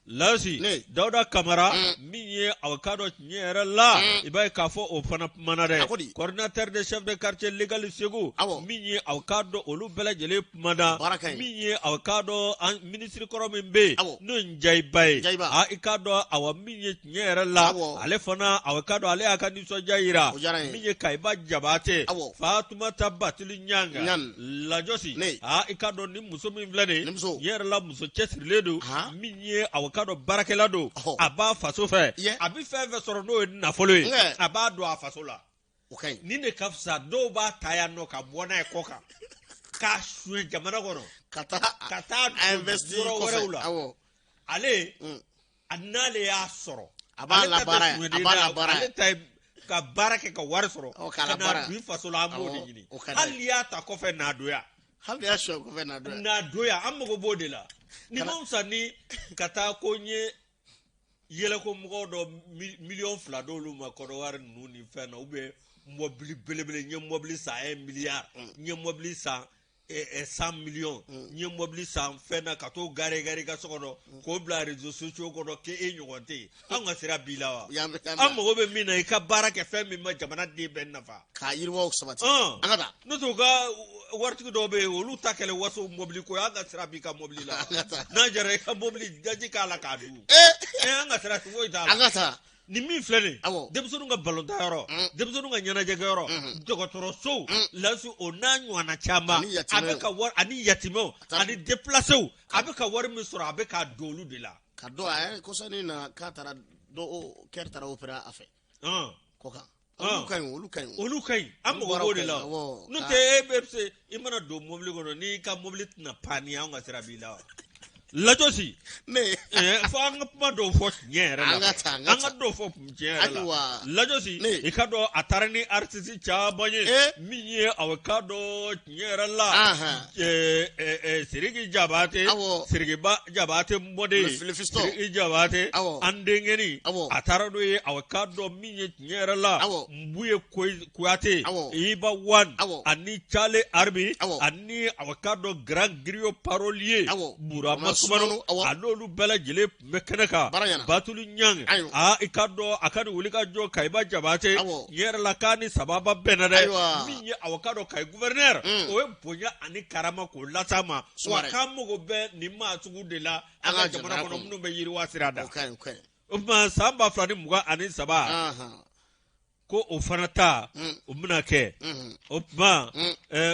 Lasi Ne. Dawuda Kamara min ye aw k'a dɔn tiɲɛ yɛrɛ la, i b'a ye k'a fɔ o fana kumana dɛ. A ko di? Coordinateur des chefs de quartier légal Segu. Awɔ. Min ye aw k'a dɔn olu bɛɛ lajɛlen kumana. Baara ka ɲi. Min ye aw k'a dɔn an ministre kɔrɔ min bɛ yen. Awɔ. N'o ye Njayi Ba ye. Njayi Ba. A i k'a dɔn awa min ye tiɲɛ yɛrɛ la. Awɔ. Ale fana aw k'a dɔn ale y'a ka nisɔndiya jira. O diyara n ye. Min ye Kayiba Jabate. Awɔ. Fatumata Batuli Ɲanga. Ɲang. Lajɔsi. Ne. A i k'a dɔn ni muso min filɛ nin ye. Ni muso. Tiɲɛ yɛrɛ la muso cɛsirilen don. Han. Min ye aw k'a dɔn baarakɛla don. Ɔhɔ. A b'a faso fɛ. Yɛ. A bɛ fɛn fɛn sɔrɔ n'o ye nafolo ye. Nkɛ. A b'a don a faso la. O ka ɲi. Nin de ka fisa dɔw b'a ta yan nɔ ka bɔ n'a ye kɔ kan. K'a suɲɛ jamana kɔnɔ. Ka taa Ka taa don investir yɔrɔ kɔfɛ. wɛrɛw la. Awɔ. Ale a n'ale y'a sɔrɔ. A b'a Ale ta tɛ labaara yan. suɲɛni A b'a dɛ. labaara yan. Ale ta ye ka baara kɛ ka wari sɔrɔ. Ɔ, k'a Ka na labaara. don i faso la, an b'o de Awɔ, ɲini. o ka d'a ye. Hali n'i y'a ta kɔfɛ n'a don yan. Hali n'i y'a suɲɛ kɔfɛ n'a don yan. N'a don yan, an mago b'o de la. Ni ma fisa ni ka taa ko n ye yɛlɛko mɔgɔw dɔ miliyɔn 2 d'olu ma Kɔnɔwari ninnu ni fɛn na, ou bien mɔbili belebele, n ye mɔbili san 1 milliard, n ye mɔbili san 100 millions, n ye mɔbili san fɛn na ka t'o gare gare i ka so kɔnɔ k'o bila réseaux sociaux kɔnɔ k'e ɲɔgɔn tɛ yen. An ka sira b'i la wa? Y'an bɛ- y'an An bɛ- mago bɛ min na, i ka baara kɛ fɛn min ma jamana den bɛɛ nafa. K'a yiriwaw sabati. Ɔn. An ka taa. N'o tɛ u ka waritigi dɔw bɛ yen, olu ta kɛlɛ waso mɔbili ko ye, an ka sira b'i ka mɔbili la. An ka taa. N'a jara i ka mɔbili daji k'a la k'a dun. Ee. An ka sira foyi t'a la. An ka taa. Ni min filɛ nin ye, Awɔ. denmisɛnninw ka balontan yɔrɔ, denmisɛnninw ka ɲɛnajɛkɛyɔrɔ, dɔgɔtɔrɔsow, lasi o n'a ɲɔgɔnna caman, Ani a yatimɛw. bɛ ka wari, ani yatimɛw, taa- ani déplacéw, a bɛ ka wari min sɔrɔ, a bɛ k'a don olu de la. Ka dɔn a yɛrɛ kɔsani na k'a taara dɔ o kɛri taara opérer a fɛ. Kɔ kan. Olu ka ɲi, olu ka ɲi. Olu ka ɲi, an Olu mago baaraw b'o de ka ɲi, la. awɔ. N'o tɛ e bɛ se i mana don mobili kɔnɔ n'i ka mobili tɛna pan ni anw ka sira b'i la wa? Lajɔsi. Ne. Fo an ka kuma dɔw fɔ tiɲɛ yɛrɛ la. An ka taa, an ka An ka taa. dɔw fɔ tiɲɛ yɛrɛ la. Ayiwa. Lajɔsi, Ne. i ka dɔn a taara ni artiste caman ye. Min ye aw ka dɔn tiɲɛ yɛrɛ la. Ahan. Siriki Jabate. Awɔ. Sirikiba Jabate mɔden. Le fiston. Siriki Jabate. Awɔ. An denkɛni. Awɔ. A taara n'o ye aw ka dɔn min ye tiɲɛ yɛrɛ la. Awɔ. Nbuye Kuyate. Awɔ. Iba One. Awɔ. Ani Chale Arbi. Awɔ. Ani aw ka dɔn grand griot parolier. Awɔ. Burama Sumano, Sumano. awɔ. A n'olu bɛɛ lajɛlen tun bɛ kɛnɛ kan. Baara ɲɛna. Batuli Ɲang. Ayiwa. Aa, i ka dɔn a ka nin wuli ka jɔ Kayiba Jabate. Awɔ. Tiɲɛ yɛrɛ la k'a ni sababa bɛnna dɛ. Ayiwa. Min ye aw ka dɔn Kayi gouverneur. O ye bonya ani karama k'o las'a ma. Wa Sumare. k'an mago bɛ nin maa sugu de la an An ka ka jamana jamana kɔnɔ kɔnɔ. minnu bɛ yiriwa sira da. O ka ɲi, o ka ɲi. O tuma san 2023. Ahan. Ko o fana ta o bɛna kɛ. O tuma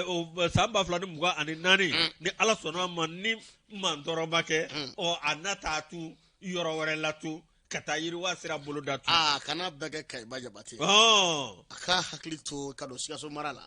o san 2024, ni Ala sɔnna a ma, ni mantɔrɔ ma kɛ, ɔ a na taa tu yɔrɔ wɛrɛ la tu ka taa yiriwa sira bolo da tu. Aa, kana bɛɛ kɛ Kayiba Jabate. Ɔn. A ka hakili to ka don Sikaso mara la.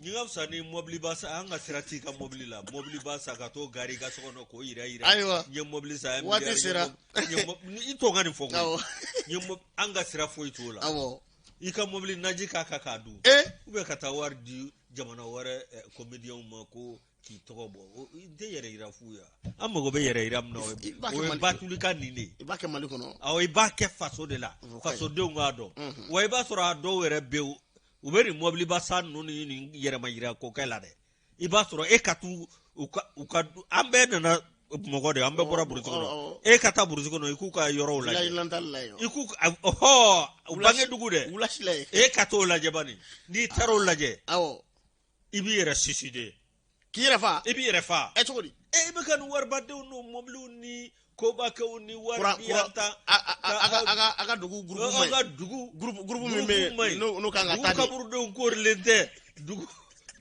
Nin ka fisa ni mɔbiliba san, an ka sira t'i ka mɔbili la, mɔbiliba san ka t'o gari i ka so kɔnɔ k'o yira yira. Ayiwa. N ye mɔbili san. Waati sera. I t'o ka nin fɔ koyi. An ka sira foyi t'o la. Awɔ. I ka mɔbili naji k'a kan k'a dun. Ee. Ou bien ka taa wari di jamana wɛrɛ comédiens ma ko k'i tɔgɔ bɔ. I tɛ yɛrɛ yira fu ye. An mago bɛ yɛrɛ yira min na, o ye batuli ka nin de ye. I b'a kɛ Mali kɔnɔ. Awɔ, i b'a kɛ faso de la. Fasodenw k'a dɔn. Wa i b'a sɔrɔ a dɔw yɛrɛ bɛ yen, u bɛ nin mɔbiliba san ninnu ni nin yɛrɛma yira ko kɛ la dɛ. I b'a sɔrɔ e ka t'u u ka u ka an bɛɛ nana Bamakɔ de, an bɛɛ bɔra burusi kɔnɔ. E ka taa burusi kɔnɔ, i k'u ka yɔrɔw lajɛ. I k'u ɔhɔ u bange dugu dɛ. E ka t'o lajɛ bani, n'i taara o lajɛ. Awɔ. I b'i yɛrɛ suicider. K'i yɛrɛ fa. I b'i yɛrɛ fa. Ɛ cogo di? E bɛ ka nin waribadenw n'u mɔbiliw ni kobakɛw ni wari di ta. A ka dugu gurupu ma ɲi. A ka dugu gurupu min bɛ yen n'o kan ka taa de. Dugu kaburudenw koorilen tɛ,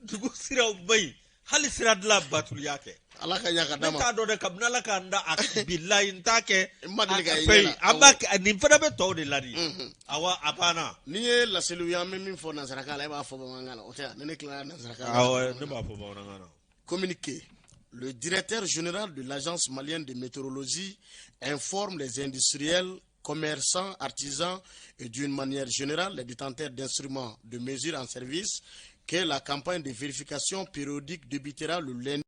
dugu siraw ma ɲi, hali sira dilan batuli y'a kɛ. Ala ka ɲa ka d'a ma. Ne t'a dɔn dɛ, kabini Ala k'an da a bilayi n t'a kɛ. N ma deli ka ye ɲɛ la. An b'a kɛ, nin fana bɛ tɔw de ladi. Awa a banna. N'i ye laseliw ye, an bɛ min fɔ nansarakan la, e b'a fɔ bamanankan na, o tɛ ni ne tilara nansarakan na. Awɔ, ne b'a fɔ bamanankan na. Communiqué. Le directeur général de l'Agence malienne de météorologie informe les industriels, commerçants, artisans et d'une manière générale les détenteurs d'instruments de mesure en service que la campagne de vérification périodique débutera le lundi